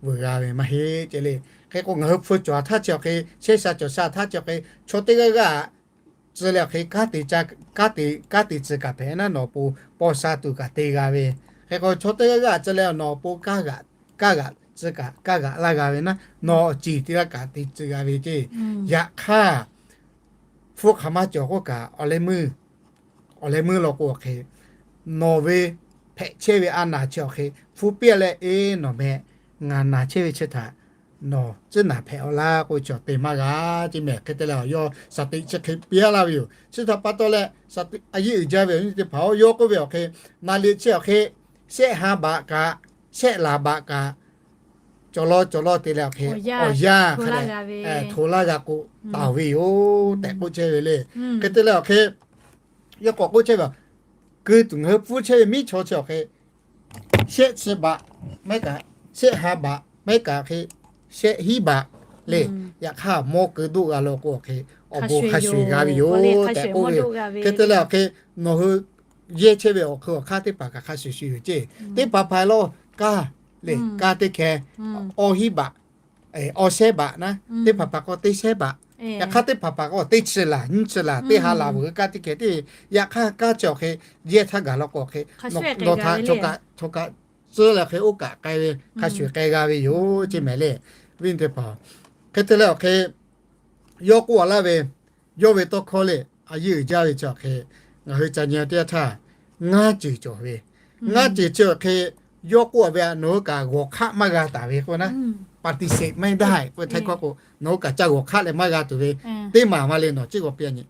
veuꞈ g'a ve maˇ heˆ ceˇ le. Hk'e k'o ngaˬ hui hpu cawˬ htaˇ chi awˬ hk'e, chehˇ sha cawˬ sha htaˇ chi awˬ hk'e, chaw teˇ g'aˇ g'aˇ tcuh leh awˬ hk'e kanˉ te ca kanˉ te tcuh kaꞈ hpehꞈ naˉ, nawˬ awˬ pon paw sha tuˬ kaꞈ te g'a ve. Hk'e k'o chaw teˇ g'aˇ g'aˇ tcuh leh nawˬ awˬ pon kanˉ g'aꞈ, kanˉ g'aꞈ tcuh kaꞈ kanˉ g'aꞈ laˇ g'a ve naˉ, nawˬ awˬ ciˍ teˇ g'aˇ kaꞈ te tcuh g'a ve ceˇ. Yaꞈ hk'aˇ, hpfuhˇ hk'aˬ maˇ cawˬ k'oˆ kaꞈ, awˬ leh meuˇ, awˬ leh meuˇ law k'o awˬ hk'e, nawˬ ve hpehꞈ chehˇ ve a naˍ chi awˬ hk'e hpu piˇ leh, eˬ, nawˬ meh ngaˬ naˬ chehˇ ve chi htaꞈ nawˬ tcuhˉ naˬ hpehꞈ-aw laˇ k'oˆ ve chi awˬ te maˇ g'a ceˇ mehˍ. Hk'e te leh awˬ yawˇ shaˍ teꞈ chi hk'e piˇ laˇ ve yoˬ. Chi htaꞈ pa taw leh, a yiˇ uiˍ jaˇ ve awˬ nyi teˇ hpaˍ-oˬ, yawˇ k'oˆ ve awˬ hk'e, naˍ liꞈ chi awˬ hk'e shehˆ ha baꞈ kaꞈ, shehˆ laˬ baꞈ kaꞈ, cawˬ law cawˬ law te leh awˬ hk'e, awˬ yanˇ hk'a dehꞈ hto laˇ g'a k'o, taˍ ve yoˬ tehꞈ k'oˆ chehˇ ve le. Hk'e te leh awˬ hk'e, yawˇ k'awꞈ k'oˆ chehˇ ve, keu tuˬ ngaˬ hui pfuhˇ chehˇ ve miˉ chaw chi awˬ hk'e, shehˆ chi baꞈ maˇ heˆ kaꞈ, shehˆ ha baꞈ maˇ heˆ kaꞈ hk'e, shehˆ hiˉ baꞈ le. Yaꞈ hk'aˇ mawˇ keu doˆ g'a law k'o awˬ hk'e, awˬ bon hk'a shuˍ shuˍ g'a ve yoˬ tehꞈ k'oˆ ve. Hk'e te leh awˬ hk'e, nawˬ hui yehˇ chehˇ ve awˬ hk'e awˬ hk'aˇ teˇ hpaˍ kaꞈ hk'a shuˍ shuˍ yoˬ ceˇ. Teˇ hpaˍ hpaˍ law kaˇ le, kaˇ teˇ hkeh, awˇ hiˉ baꞈ, awˇ shehˉ baꞈ naˉ, teˇ hpaˍ hpaˍ k'o teˇ shehˉ baꞈ. Yaꞈ hk'aˇ teˇ hpaˍ hpaˍ k'o teˇ chi laˬ, nyiˇ chi laˬ, teˇ ha laˬ veuˬ kaˇ teˇ hkeh te. Yaꞈ hk'aˇ kaˇ chi awˬ hk'e yehˇ htaˇ gaˬ law k'o hk'e, nawˬ htaꞈ chaw kaꞈ, chaw kaꞈ tcuhˉ leh hk'e oˇ kaꞈ k'ai ve, hk'a shuˍ k'ai g'a ve yoˬ ceˇ mehˍ le. Viˉ teˇ hpaˍ, hk'e te leh awˬ hk'e, yawˇ k'oˆ a laˇ ve, yawˇ ve tawˇ hkawˇ le, a yiˇ uiˍ jaˇ ve chi awˬ hk'e, ngaˬ hui ca nyi teˇ yanˇ htaˇ, ngaˇ ceuˬ cawˬ ve, ngaˇ ceuˬ chi awˬ hk'e, yawˇ k'oˆ a ve, nawˬ hui kaꞈ g'awˬ hk'aˆ maˇ g'a taˍ ve k'o naˉ, ปฏิเสธไม่ได้ k'oˆ ve htaiˇ hkawˇ k'o, nawˬ hui kaꞈ ca g'awˬ hk'aˆ leh maˇ g'a tuˬ ve, teˇ maˬ ma le nawˬ ciˉ g'awˬ piˇ nyi.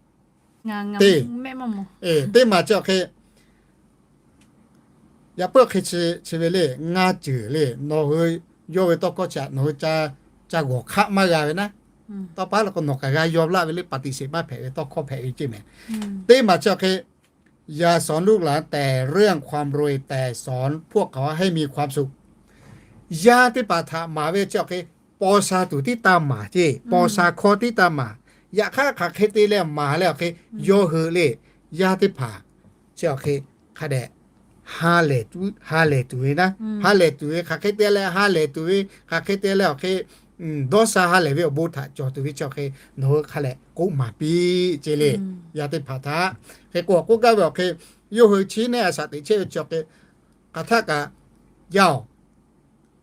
Teˇ maˬ chi awˬ hk'e, yaꞈ puiˉ hk'e chi ve le, ngaˇ ceuˬ le, nawˬ hui yawˇ ve tawˇ hkawˇ chi htaꞈ nawˬ hui ca g'awˬ hk'aˆ maˇ g'a ve naˉ, tawˇ pa la k'o nawˬ kaꞈ g'a yaw laˇ ve le, ปฏิเสธ maˇ hpehꞈ ve tawˇ hkawˇ hpehꞈ ve ceˇ mehˍ. Teˇ maˬ chi awˬ hk'e, อย่าสอนลูกหลานแต่เรื่องความรวย แต่สอนพวกเขาให้มีความสุข Yaˇ teˇ hpaˍ htaꞈ maˍ ve chi awˬ hk'e, paw sha tuˬ tiˉ taˇ maˍ ceˇ, paw sha hkawˇ tiˉ taˇ maˍ. Yaꞈ hk'aˇ hk'aˬ hk'e te leh maˍ leh awˬ hk'e, yawˇ hui le, yaˇ teˇ hpaˍ chi awˬ hk'e hk'a dehꞈ ha lehˬ tuˬ ve naˉ, ha lehˬ tuˬ ve hk'aˬ hk'e te leh ha lehˬ tuˬ ve hk'aˬ hk'e te leh awˬ hk'e, dawˇ sha ha lehˬ ve awˬ bon htaꞈ cawˬ tuˬ ve chi awˬ hk'e, nawˬ hui hk'a lehˬ k'oˆ maˍ piˇ ceˇ le. Yaˇ teˇ hpaˍ htaꞈ hk'e k'o k'oˆ gaˇ ve awˬ hk'e, yawˇ hui chi neˇ a shaꞈ teꞈ chehˇ ve chi awˬ hk'e, hk'aˬ htaˆ kaꞈ, yaˇ-oˬ,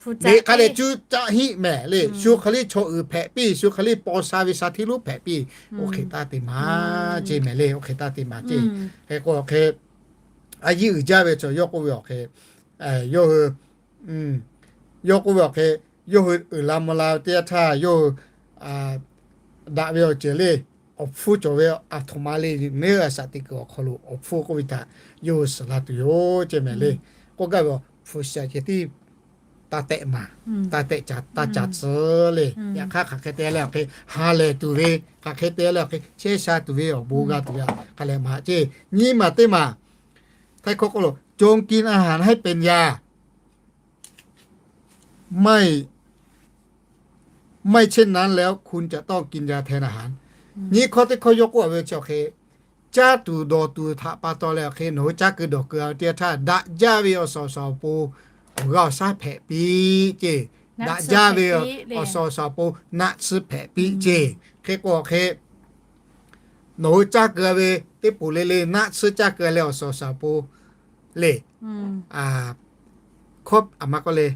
beꞈ hk'a leh cuˇ caˆ hiˆ mehˍ le, shu hk'e le chaw uiˍ hpehꞈ piˇ, shu hk'e le paw sha ve sha htiˇ lonˉ hpehꞈ piˇ, oˇ hk'e taˇ te maˍ ceˇ mehˍ le, oˇ hk'e taˇ te maˍ ceˇ. Hk'e k'o awˬ hk'e, a yiˇ uiˍ jaˇ ve chi yawˇ k'oˆ ve awˬ hk'e, yawˇ hui, yawˇ k'oˆ ve awˬ hk'e, yawˇ hui uiˍ la mvuh la ve teˇ yanˇ htaˇ yawˇ hui daꞈ ve awˬ ceuˬ le, awˬ hpfuhˇ cawˬ ve aˬ htoꞈ ma le, neˇ a shaꞈ teꞈ kuiˬ awˬ hk'aw lo awˬ hpfuhˇ k'oˆ ve htaꞈ yawˇ hui suhˍ la tuˬ yoˬ ceˇ mehˍ le. K'oˆ gaˇ ve awˬ hpu shaˍ ceh tiˉ taˇ tehꞈ maˍ, taˇ tehꞈ caˍ, taˇ caˍ tcuh le. Yaꞈ hk'aˇ hk'aˬ hk'e te leh awˬ hk'e ha lehˬ tuˬ ve, hk'aˬ hk'e te leh awˬ hk'e chehˇ sha tuˬ ve awˬ bon g'a tuˬ ve hk'a lehˬ maˍ ceˇ. Nyiˇ maˬ teˇ maˬ, htaiˇ hkawˇ k'oˆ lo จงกินอาหารให้เป็นยา ไม่เช่นนั้นแล้วคุณจะต้องกินยาแทนอาหาร Nyiˇ hkawˇ teˇ hkawˇ yawˇ k'oˆ ve chi awˬ hk'e, caˇ tuˬ dawˬ tuˬ htaꞈ pa taw leh awˬ hk'e nawˬ hui caˇ keu dawˬ keu-a ve teˇ yanˇ htaˇ, daꞈ jaˇ ve awˬ suhˍ awˬ suhˍ awˬ pon awˬ g'aˇ awˬ shaˉ hpehꞈ piˇ ceˇ. Daꞈ jaˇ ve awˬ suhˍ awˬ suhˍ awˬ pon naˆ tsuhˇ hpehꞈ piˇ ceˇ. Hk'e k'o awˬ hk'e, nawˬ hui caˇ keu-a ve teˇ poˬ le le naˆ tsuhˇ caˇ keu leh awˬ suhˍ awˬ suhˍ awˬ pon le, hkawˇ a ma k'oˆ le,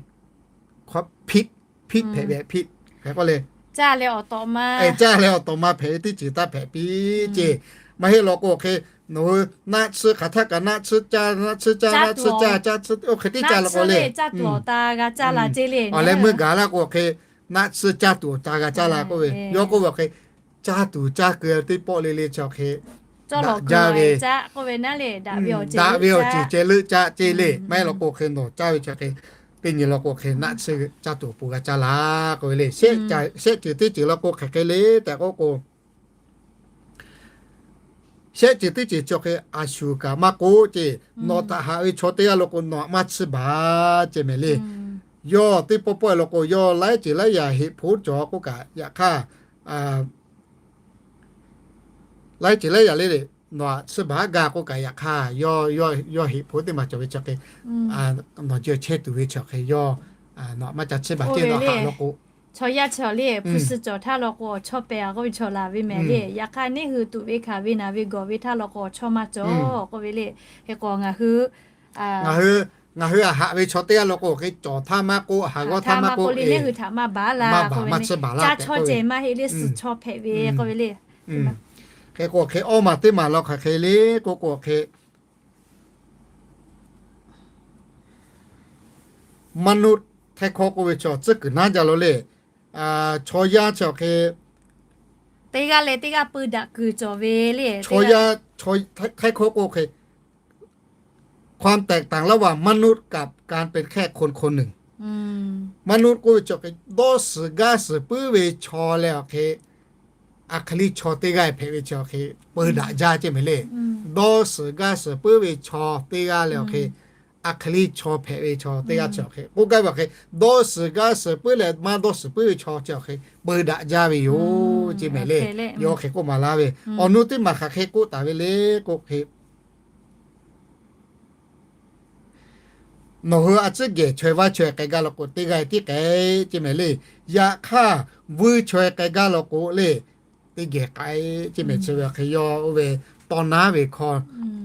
hkawˇ hpiˆ, hpiˆ hpehꞈ ve hpiˆ, hk'e k'oˆ le, caˇ leh awˬ tawꞈ ma hpehꞈ ve teˇ ceuˬ taˇ hpehꞈ piˇ ceˇ. Maˇ heˆ law k'o hk'e, nawˬ hui naˆ tsuhˇ hk'aˬ htaˆ kaꞈ naˆ tsuhˇ caˇ, naˆ tsuh̄ caˇ, naˆ tsuhˇ caˇ, caˇ tsuhˇ oˇ hk'e teˇ caˇ la k'o le, awˬ leh meuˇ gaˬ la k'o hk'e, naˆ tsuhˇ caˇ tuˬ awˬ ta g'a caˇ la k'oˆ ve, yawˇ k'oˆ ve awˬ hk'e, caˇ tuˬ caˇ keu teˇ pawˆ le le chi awˬ hk'e, daꞈ jaˇ ve, daꞈ ve awˬ ceuˬ ceh leuˆ caˇ ceˇ le. Maˇ heˆ law k'o hk'e nawˬ caˇ ve chi hk'e, teˇ nyi law k'o hk'e naˆ tsuhˇ caˇ tuˬ awˬ pon g'a caˇ la k'oˆ ve le. Shehˆ ceuˬ teˇ ceuˬ law k'o hk'aˬ hk'e le tehꞈ k'oˆ k'o, shehˆ ceuˬ teˇ ceuˬ chi awˬ hk'e a shuˍ kaꞈ maˇ k'oˆ ceˇ. Nawˬ htaꞈ haꞈ ve chaw teˇ g'aˇ law k'o nawˬ aꞈ maˇ tsuhˇ baˬ ceˇ mehˍ le. Yawˇ teˇ pawˆ pawˆ law k'o yawˇ laiˉ ceuˬ laiˉ yaꞈ heˆ hpoˉ cawˬ k'oˆ kaꞈ yaꞈ hk'aˇ, laiˉ ceuˬ laiˉ yaꞈ le le, nawˬ aꞈ tsuhˇ baˬ gaˇ k'oˆ kaꞈ yaꞈ hk'aˇ, yawˇ heˆ hpoˉ teˇ maˬ cawˬ ve chi hk'e, nawˬ ji chehˇ tuˬ ve chi hk'e yawˇ, nawˬ aꞈ maˇ ca tsuhˇ baˬ ceˇ. Nawˬ haꞈ law k'o Chaw yaˇ chi awˬ le, hpu shi cawˬ htaˇ law k'o, awˬ chawˇ pehˍ a k'oˆ ve chaw laˬ ve mehˍ le. Yaꞈ hk'aˇ, neˇ hui tuꞈ ve hkanˍ ve naˬ ve gawˬ ve htaˇ law k'o, awˬ chawˇ maˇ cawˬ k'oˆ ve le. Hk'e k'o, ngaˬ hui, ngaˬ hui, ngaˬ hui a haꞈ ve chaw teˇ g'aˇ law k'o, hk'e cawˬ htaˇ maˇ k'oˆ, haꞈ g'awˇ htaˇ maˇ k'oˆ le, neˇ hui htaꞈ maˇ baˬ laˇ k'oˆ ve le. Caˇ chawˇ ceh maˇ heˆ le, suhˍ chawˇ hpehꞈ ve k'oˆ ve le. Hk'e k'o, hk'e awˇ maˬ teˇ maˬ law hk'aˬ hk'e le k'oˆ k'o, hk'e มนุษย์ htehˇ hkawˇ k'oˆ ve chaw tcuhˉ kuiˬ naˉ jaˇ lo le. Chaw yaˇ chi awˬ hk'e, teˇ g'aˇ leh teˇ g'aˇ peu daꞈ kuiˬ cawˬ ve le. Chaw yaˇ, htehˇ hkawˇ k'oˆ hk'e, ความแตกต่างระหว่างมนุษย์กับการเป็นแค่คนคนหนึ่ง มนุษย์ k'oˆ ve chi awˬ hk'e, dawˇ suhˍ gaˇ suhˍ puiˉ ve chaw leh awˬ hk'e, a hk'e liˇ chaw teˇ g'aˇ hpehꞈ ve chi awˬ hk'e, peu daꞈ jaˇ ceˇ mehˍ le. Dawˇ suhˍ gaˇ suhˍ puiˉ ve chaw teˇ g'aˇ leh awˬ hk'e, a hk'e liˇ chaw hpehꞈ ve chaw teˇ g'aˇ chi awˬ hk'e, k'oˆ gaˇ ve awˬ hk'e, dawˇ suhˍ gaˇ suhˍ puiˉ leh maˇ dawˇ suhˍ puiˉ ve chaw chi awˬ hk'e, peu daꞈ jaˇ ve yoˬ ceˇ mehˍ le. Yawˇ hk'e k'oˆ maˍ laˇ ve, awˬ nu teˇ maˬ hk'aˬ hk'e k'oˆ taˍ ve le k'oˆ hk'e, nawˬ hui a tcuhˉ gehˬ chaweh vaˇ chaweh k'ai gaˇ law k'o, teˇ g'aˇ tiˉ k'ai ceˇ mehˍ le. Yaꞈ hk'aˇ, vuiˇ chaweh k'ai gaˇ law k'o le, teˇ gehˬ k'ai ceˇ mehˍ. Chi ve awˬ hk'e yawˇ oˇ ve tawˇ naˉ ve hkawˇ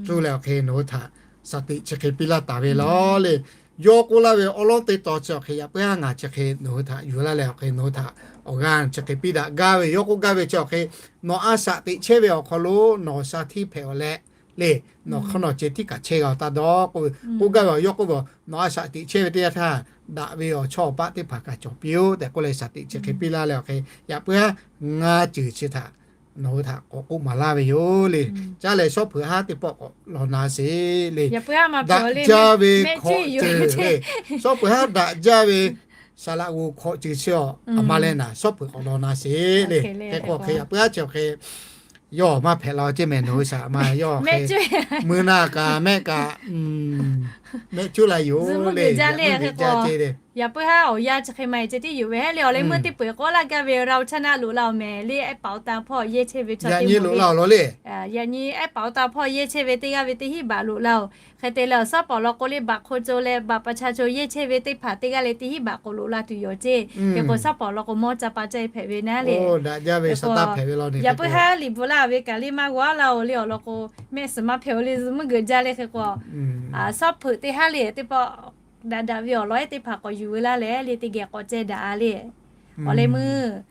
cuˇ leh awˬ hk'e nawˬ hui htaꞈ shaˍ tiꞈ chi hk'e piˇ laˇ taˍ ve law le. Yawˇ k'oˆ laˇ ve awˉ lawˉ teˇ taw chi awˬ hk'e yaꞈ puiˉ haˉ ngaˬ chi hk'e nawˬ hui htaꞈ yuˬ laˇ leh awˬ hk'e nawˬ hui htaꞈ awˬ g'aˇ chi hk'e piˇ daꞈ gaˇ ve. Yawˇ k'oˆ gaˇ ve chi awˬ hk'e, nawˬ a shaꞈ teꞈ chehˇ ve awˬ hk'aw lo nawˬ sha htiˇ hpehꞈ awˬ leh le, nawˬ hk'aˇ nawˬ ceh tiˉ kaꞈ chehˇ g'a taˇ dawˇ k'oˆ ve, k'oˆ gaˇ ve awˬ yawˇ k'oˆ ve, nawˬ a shaꞈ teꞈ chehˇ ve teˇ yanˇ htaˇ, daꞈ ve awˬ chawˇ awˬ paˆ teˇ hpaˍ kaꞈ cawˬ piˇ-oˆ tehꞈ k'oˆ leh shaˍ tiꞈ chi hk'e piˇ laˇ leh awˬ hk'e, yaꞈ puiˉ haˉ ngaˇ ceuˬ chi htaꞈ nawˬ hui htaꞈ k'awꞈ k'oˆ maˍ laˇ ve yoˬ le. Caˇ lehˬ, shawˉ hpeuꞈ haˉ teˇ pawˆ k'awꞈ law na sheˍ le. Daꞈ jaˇ ve hkawꞈ ceuˬ le. Shawˉ hpeuꞈ haˉ daꞈ jaˇ ve saˍ laꞈ g'oˍ hkawꞈ ceuˬ chi awˬ, a ma leh naˍ shawˉ hpeuꞈ k'awꞈ law na sheˍ le. Hk'e k'o hk'e yaꞈ puiˉ haˉ chi awˬ hk'e, yawˇ maˇ hpehꞈ la ceˇ mehˍ, nawˬ hui shaꞈ ma yawˇ hk'e, meuˇ naˆ kaꞈ mehˆ kaꞈ, mehˆ cuˉ la yoˬ le. Yaꞈ puiˉ haˉ awˬ yanˇ chi hk'e ma e ceh tiˉ yoˬ ve heˆ le. Awˬ leh meuˇ teˇ peu-eˬ k'awꞈ laˇ gaˇ ve เราชนะ loꞈ la-oˬ mehˍ le. Ehˉ paˍ awˬ tan hpawˇ yehˇ chehˇ ve chaw teˇ moˍ le. Yaꞈ nyi ehˉ paˍ awˬ tan hpawˇ yehˇ chehˇ ve teˇ g'aˇ ve teˇ hinˉ baꞈ loꞈ la-oˬ. Hk'e te leh awˬ shaˉ paˍ law k'o le, baꞈ hk'o co leh baꞈ pa cha co yehˇ chehˇ ve teˇ hpaˍ teˇ g'aˇ le teˇ hinˉ baꞈ k'awꞈ loꞈ la tuˬ yoˬ ceˇ. Hk'e k'o shaˉ paˍ awˬ lawn k'o mawˇ ca pa ca e hpehꞈ ve naˉ le. Yaꞈ puiˉ haˉ liꞈ bvuhꞈ laˇ ve kaꞈ le maˇ g'awˇ laˇ-oˬ le. Awˬ lawn k'o mehˆ suhˍ maˇ hpehꞈ-o le, zuhꞈ muiˉ geuꞈ jaˇ le. Hk'e k'o shaˉ hpeuꞈ teˇ haˉ le teˇ pawˆ daꞈ daꞈ ve awˬ lawn ehˉ teˇ hpaˍ k'awꞈ yuˬ ve laˇ leh le, teˇ geh k'awꞈ ceh daꞈ-a le. Awˬ leh meuˇ,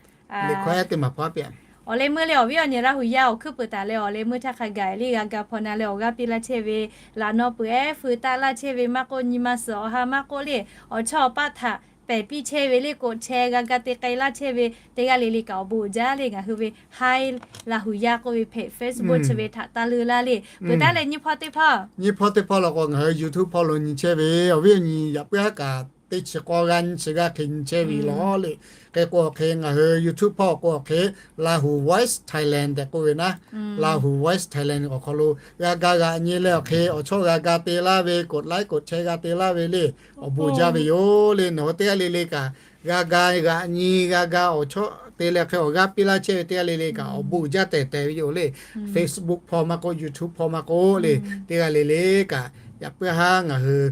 awˬ leh meuˇ le awˬ viˉ awˬ nyi Laˇ hu yaˇ awˬ hkuiˉ peuˬ taˍ leh awˬ leh meuˇ htaˇ hk'a gaˬ le g'a ga hpaw na leh awˬ g'aˇ piˇ laˇ chehˇ ve, laꞈ naw peuˬ ehˉ feu taˆ laˇ chehˇ ve maˇ k'oˆ, nyi ma suhˍ awˬ ha maˇ k'oˆ le, awˬ chawˇ awˬ paˆ htaꞈ pehˬ piˇ chehˇ ve le k'o, chehˇ g'a ga te k'ai laˇ chehˇ ve teˇ g'aˇ le le kaꞈ awˬ bon uiˍ jaˇ le. Ngaˬ hui ve Hi Laˇ hu yaˇ k'oˆ ve hpehꞈ Facebook chi ve htaꞈ taˇ leuˇ laˇ le. Peuˬ taˉ leh nyiˇ hpawˇ teˇ hpawˇ, nyiˇ hpawˇ teˇ hpawˇ law k'o ngaˬ hui YouTube hpawˇ lo nyi chehˇ ve, awˬ viˉ awˬ nyi yaꞈ puiˉ haˉ kaꞈ teˇ chi k'awˇ g'aˇ nyiˇ chi g'aˇ hk'e nyi chehˇ ve law le. Hk'e k'o hk'e ngaˬ hui YouTube hpawˇ k'o hk'e Laˇ hu Voice Thailand tehꞈ k'oˆ ve naˉ, Laˇ hu Voice Thailand awˬ hk'aw lo g'a ga g'aꞈ nyi leh awˬ hk'e awˬ chawˇ g'a ga te laˇ ve, กดไลค์ กดแชร์ g'a te laˇ ve le, awˬ bon jaˇ ve yoˬ le. Nawˬ hui teˇ g'aˇ le le kaꞈ g'a ga g'aꞈ nyi g'a ga awˬ chawˇ te leh hk'e awˬ g'aˇ piˇ laˇ chehˇ ve teˇ g'aˇ le le kaꞈ awˬ bon jaˇ tehˬ tehˬ ve yoˬ le. Facebook hpawˇ maˇ k'oˆ, YouTube hpawˇ maˇ k'oˆ le, teˇ g'aˇ le le kaꞈ yaꞈ puiˉ haˉ ngaˬ hui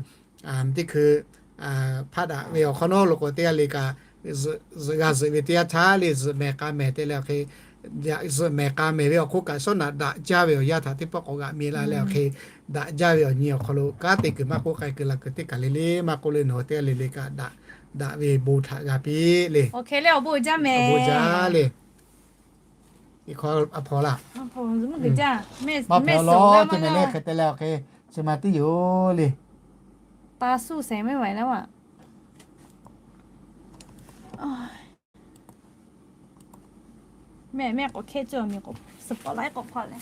teˇ hkui hpaˆ daꞈ ve awˬ hk'awꞈ nawˉ lo k'o teˇ g'aˇ le kaꞈ zuhꞈ g'a zuhꞈ ve teˇ yanˇ htaˇ le zuhꞈ mehˍ k'a mehˍ te leh hk'e, zuhꞈ mehˍ k'a mehˍ ve awˬ hk'oˆ kaꞈ shawˉ naꞈ daꞈ jaˇ ve awˬ yanˇ htaꞈ teˇ pawˆ k'awꞈ g'aꞈ mi la leh awˬ hk'e daꞈ jaˇ ve awˬ nyi awˬ hk'aw lo kanˉ te kuiˬ maˇ k'oˆ, k'ai kuiˬ la kuiˬ teˇ kaˬ le le maˇ k'oˆ le, nawˬ hui teˇ g'aˇ le le kaꞈ daꞈ daꞈ ve bon htaꞈ g'a piˇ le. Awˬ bon jaˇ mehˍ, bon jaˇ le. Hk'aw a hpaw laˇ, maˇ hpaw law ceˇ mehˍ le. Hk'e te leh awˬ hk'e chi ma tiˉ yoˬ le. Taˇ suˇ sehˍ mehˍ ve laˇ a. Mehˆ mehˆ k'awꞈ hkehˇ cawˇ miˬ k'o, suhˍ pawˍ laiˉ k'awꞈ hpaw leh.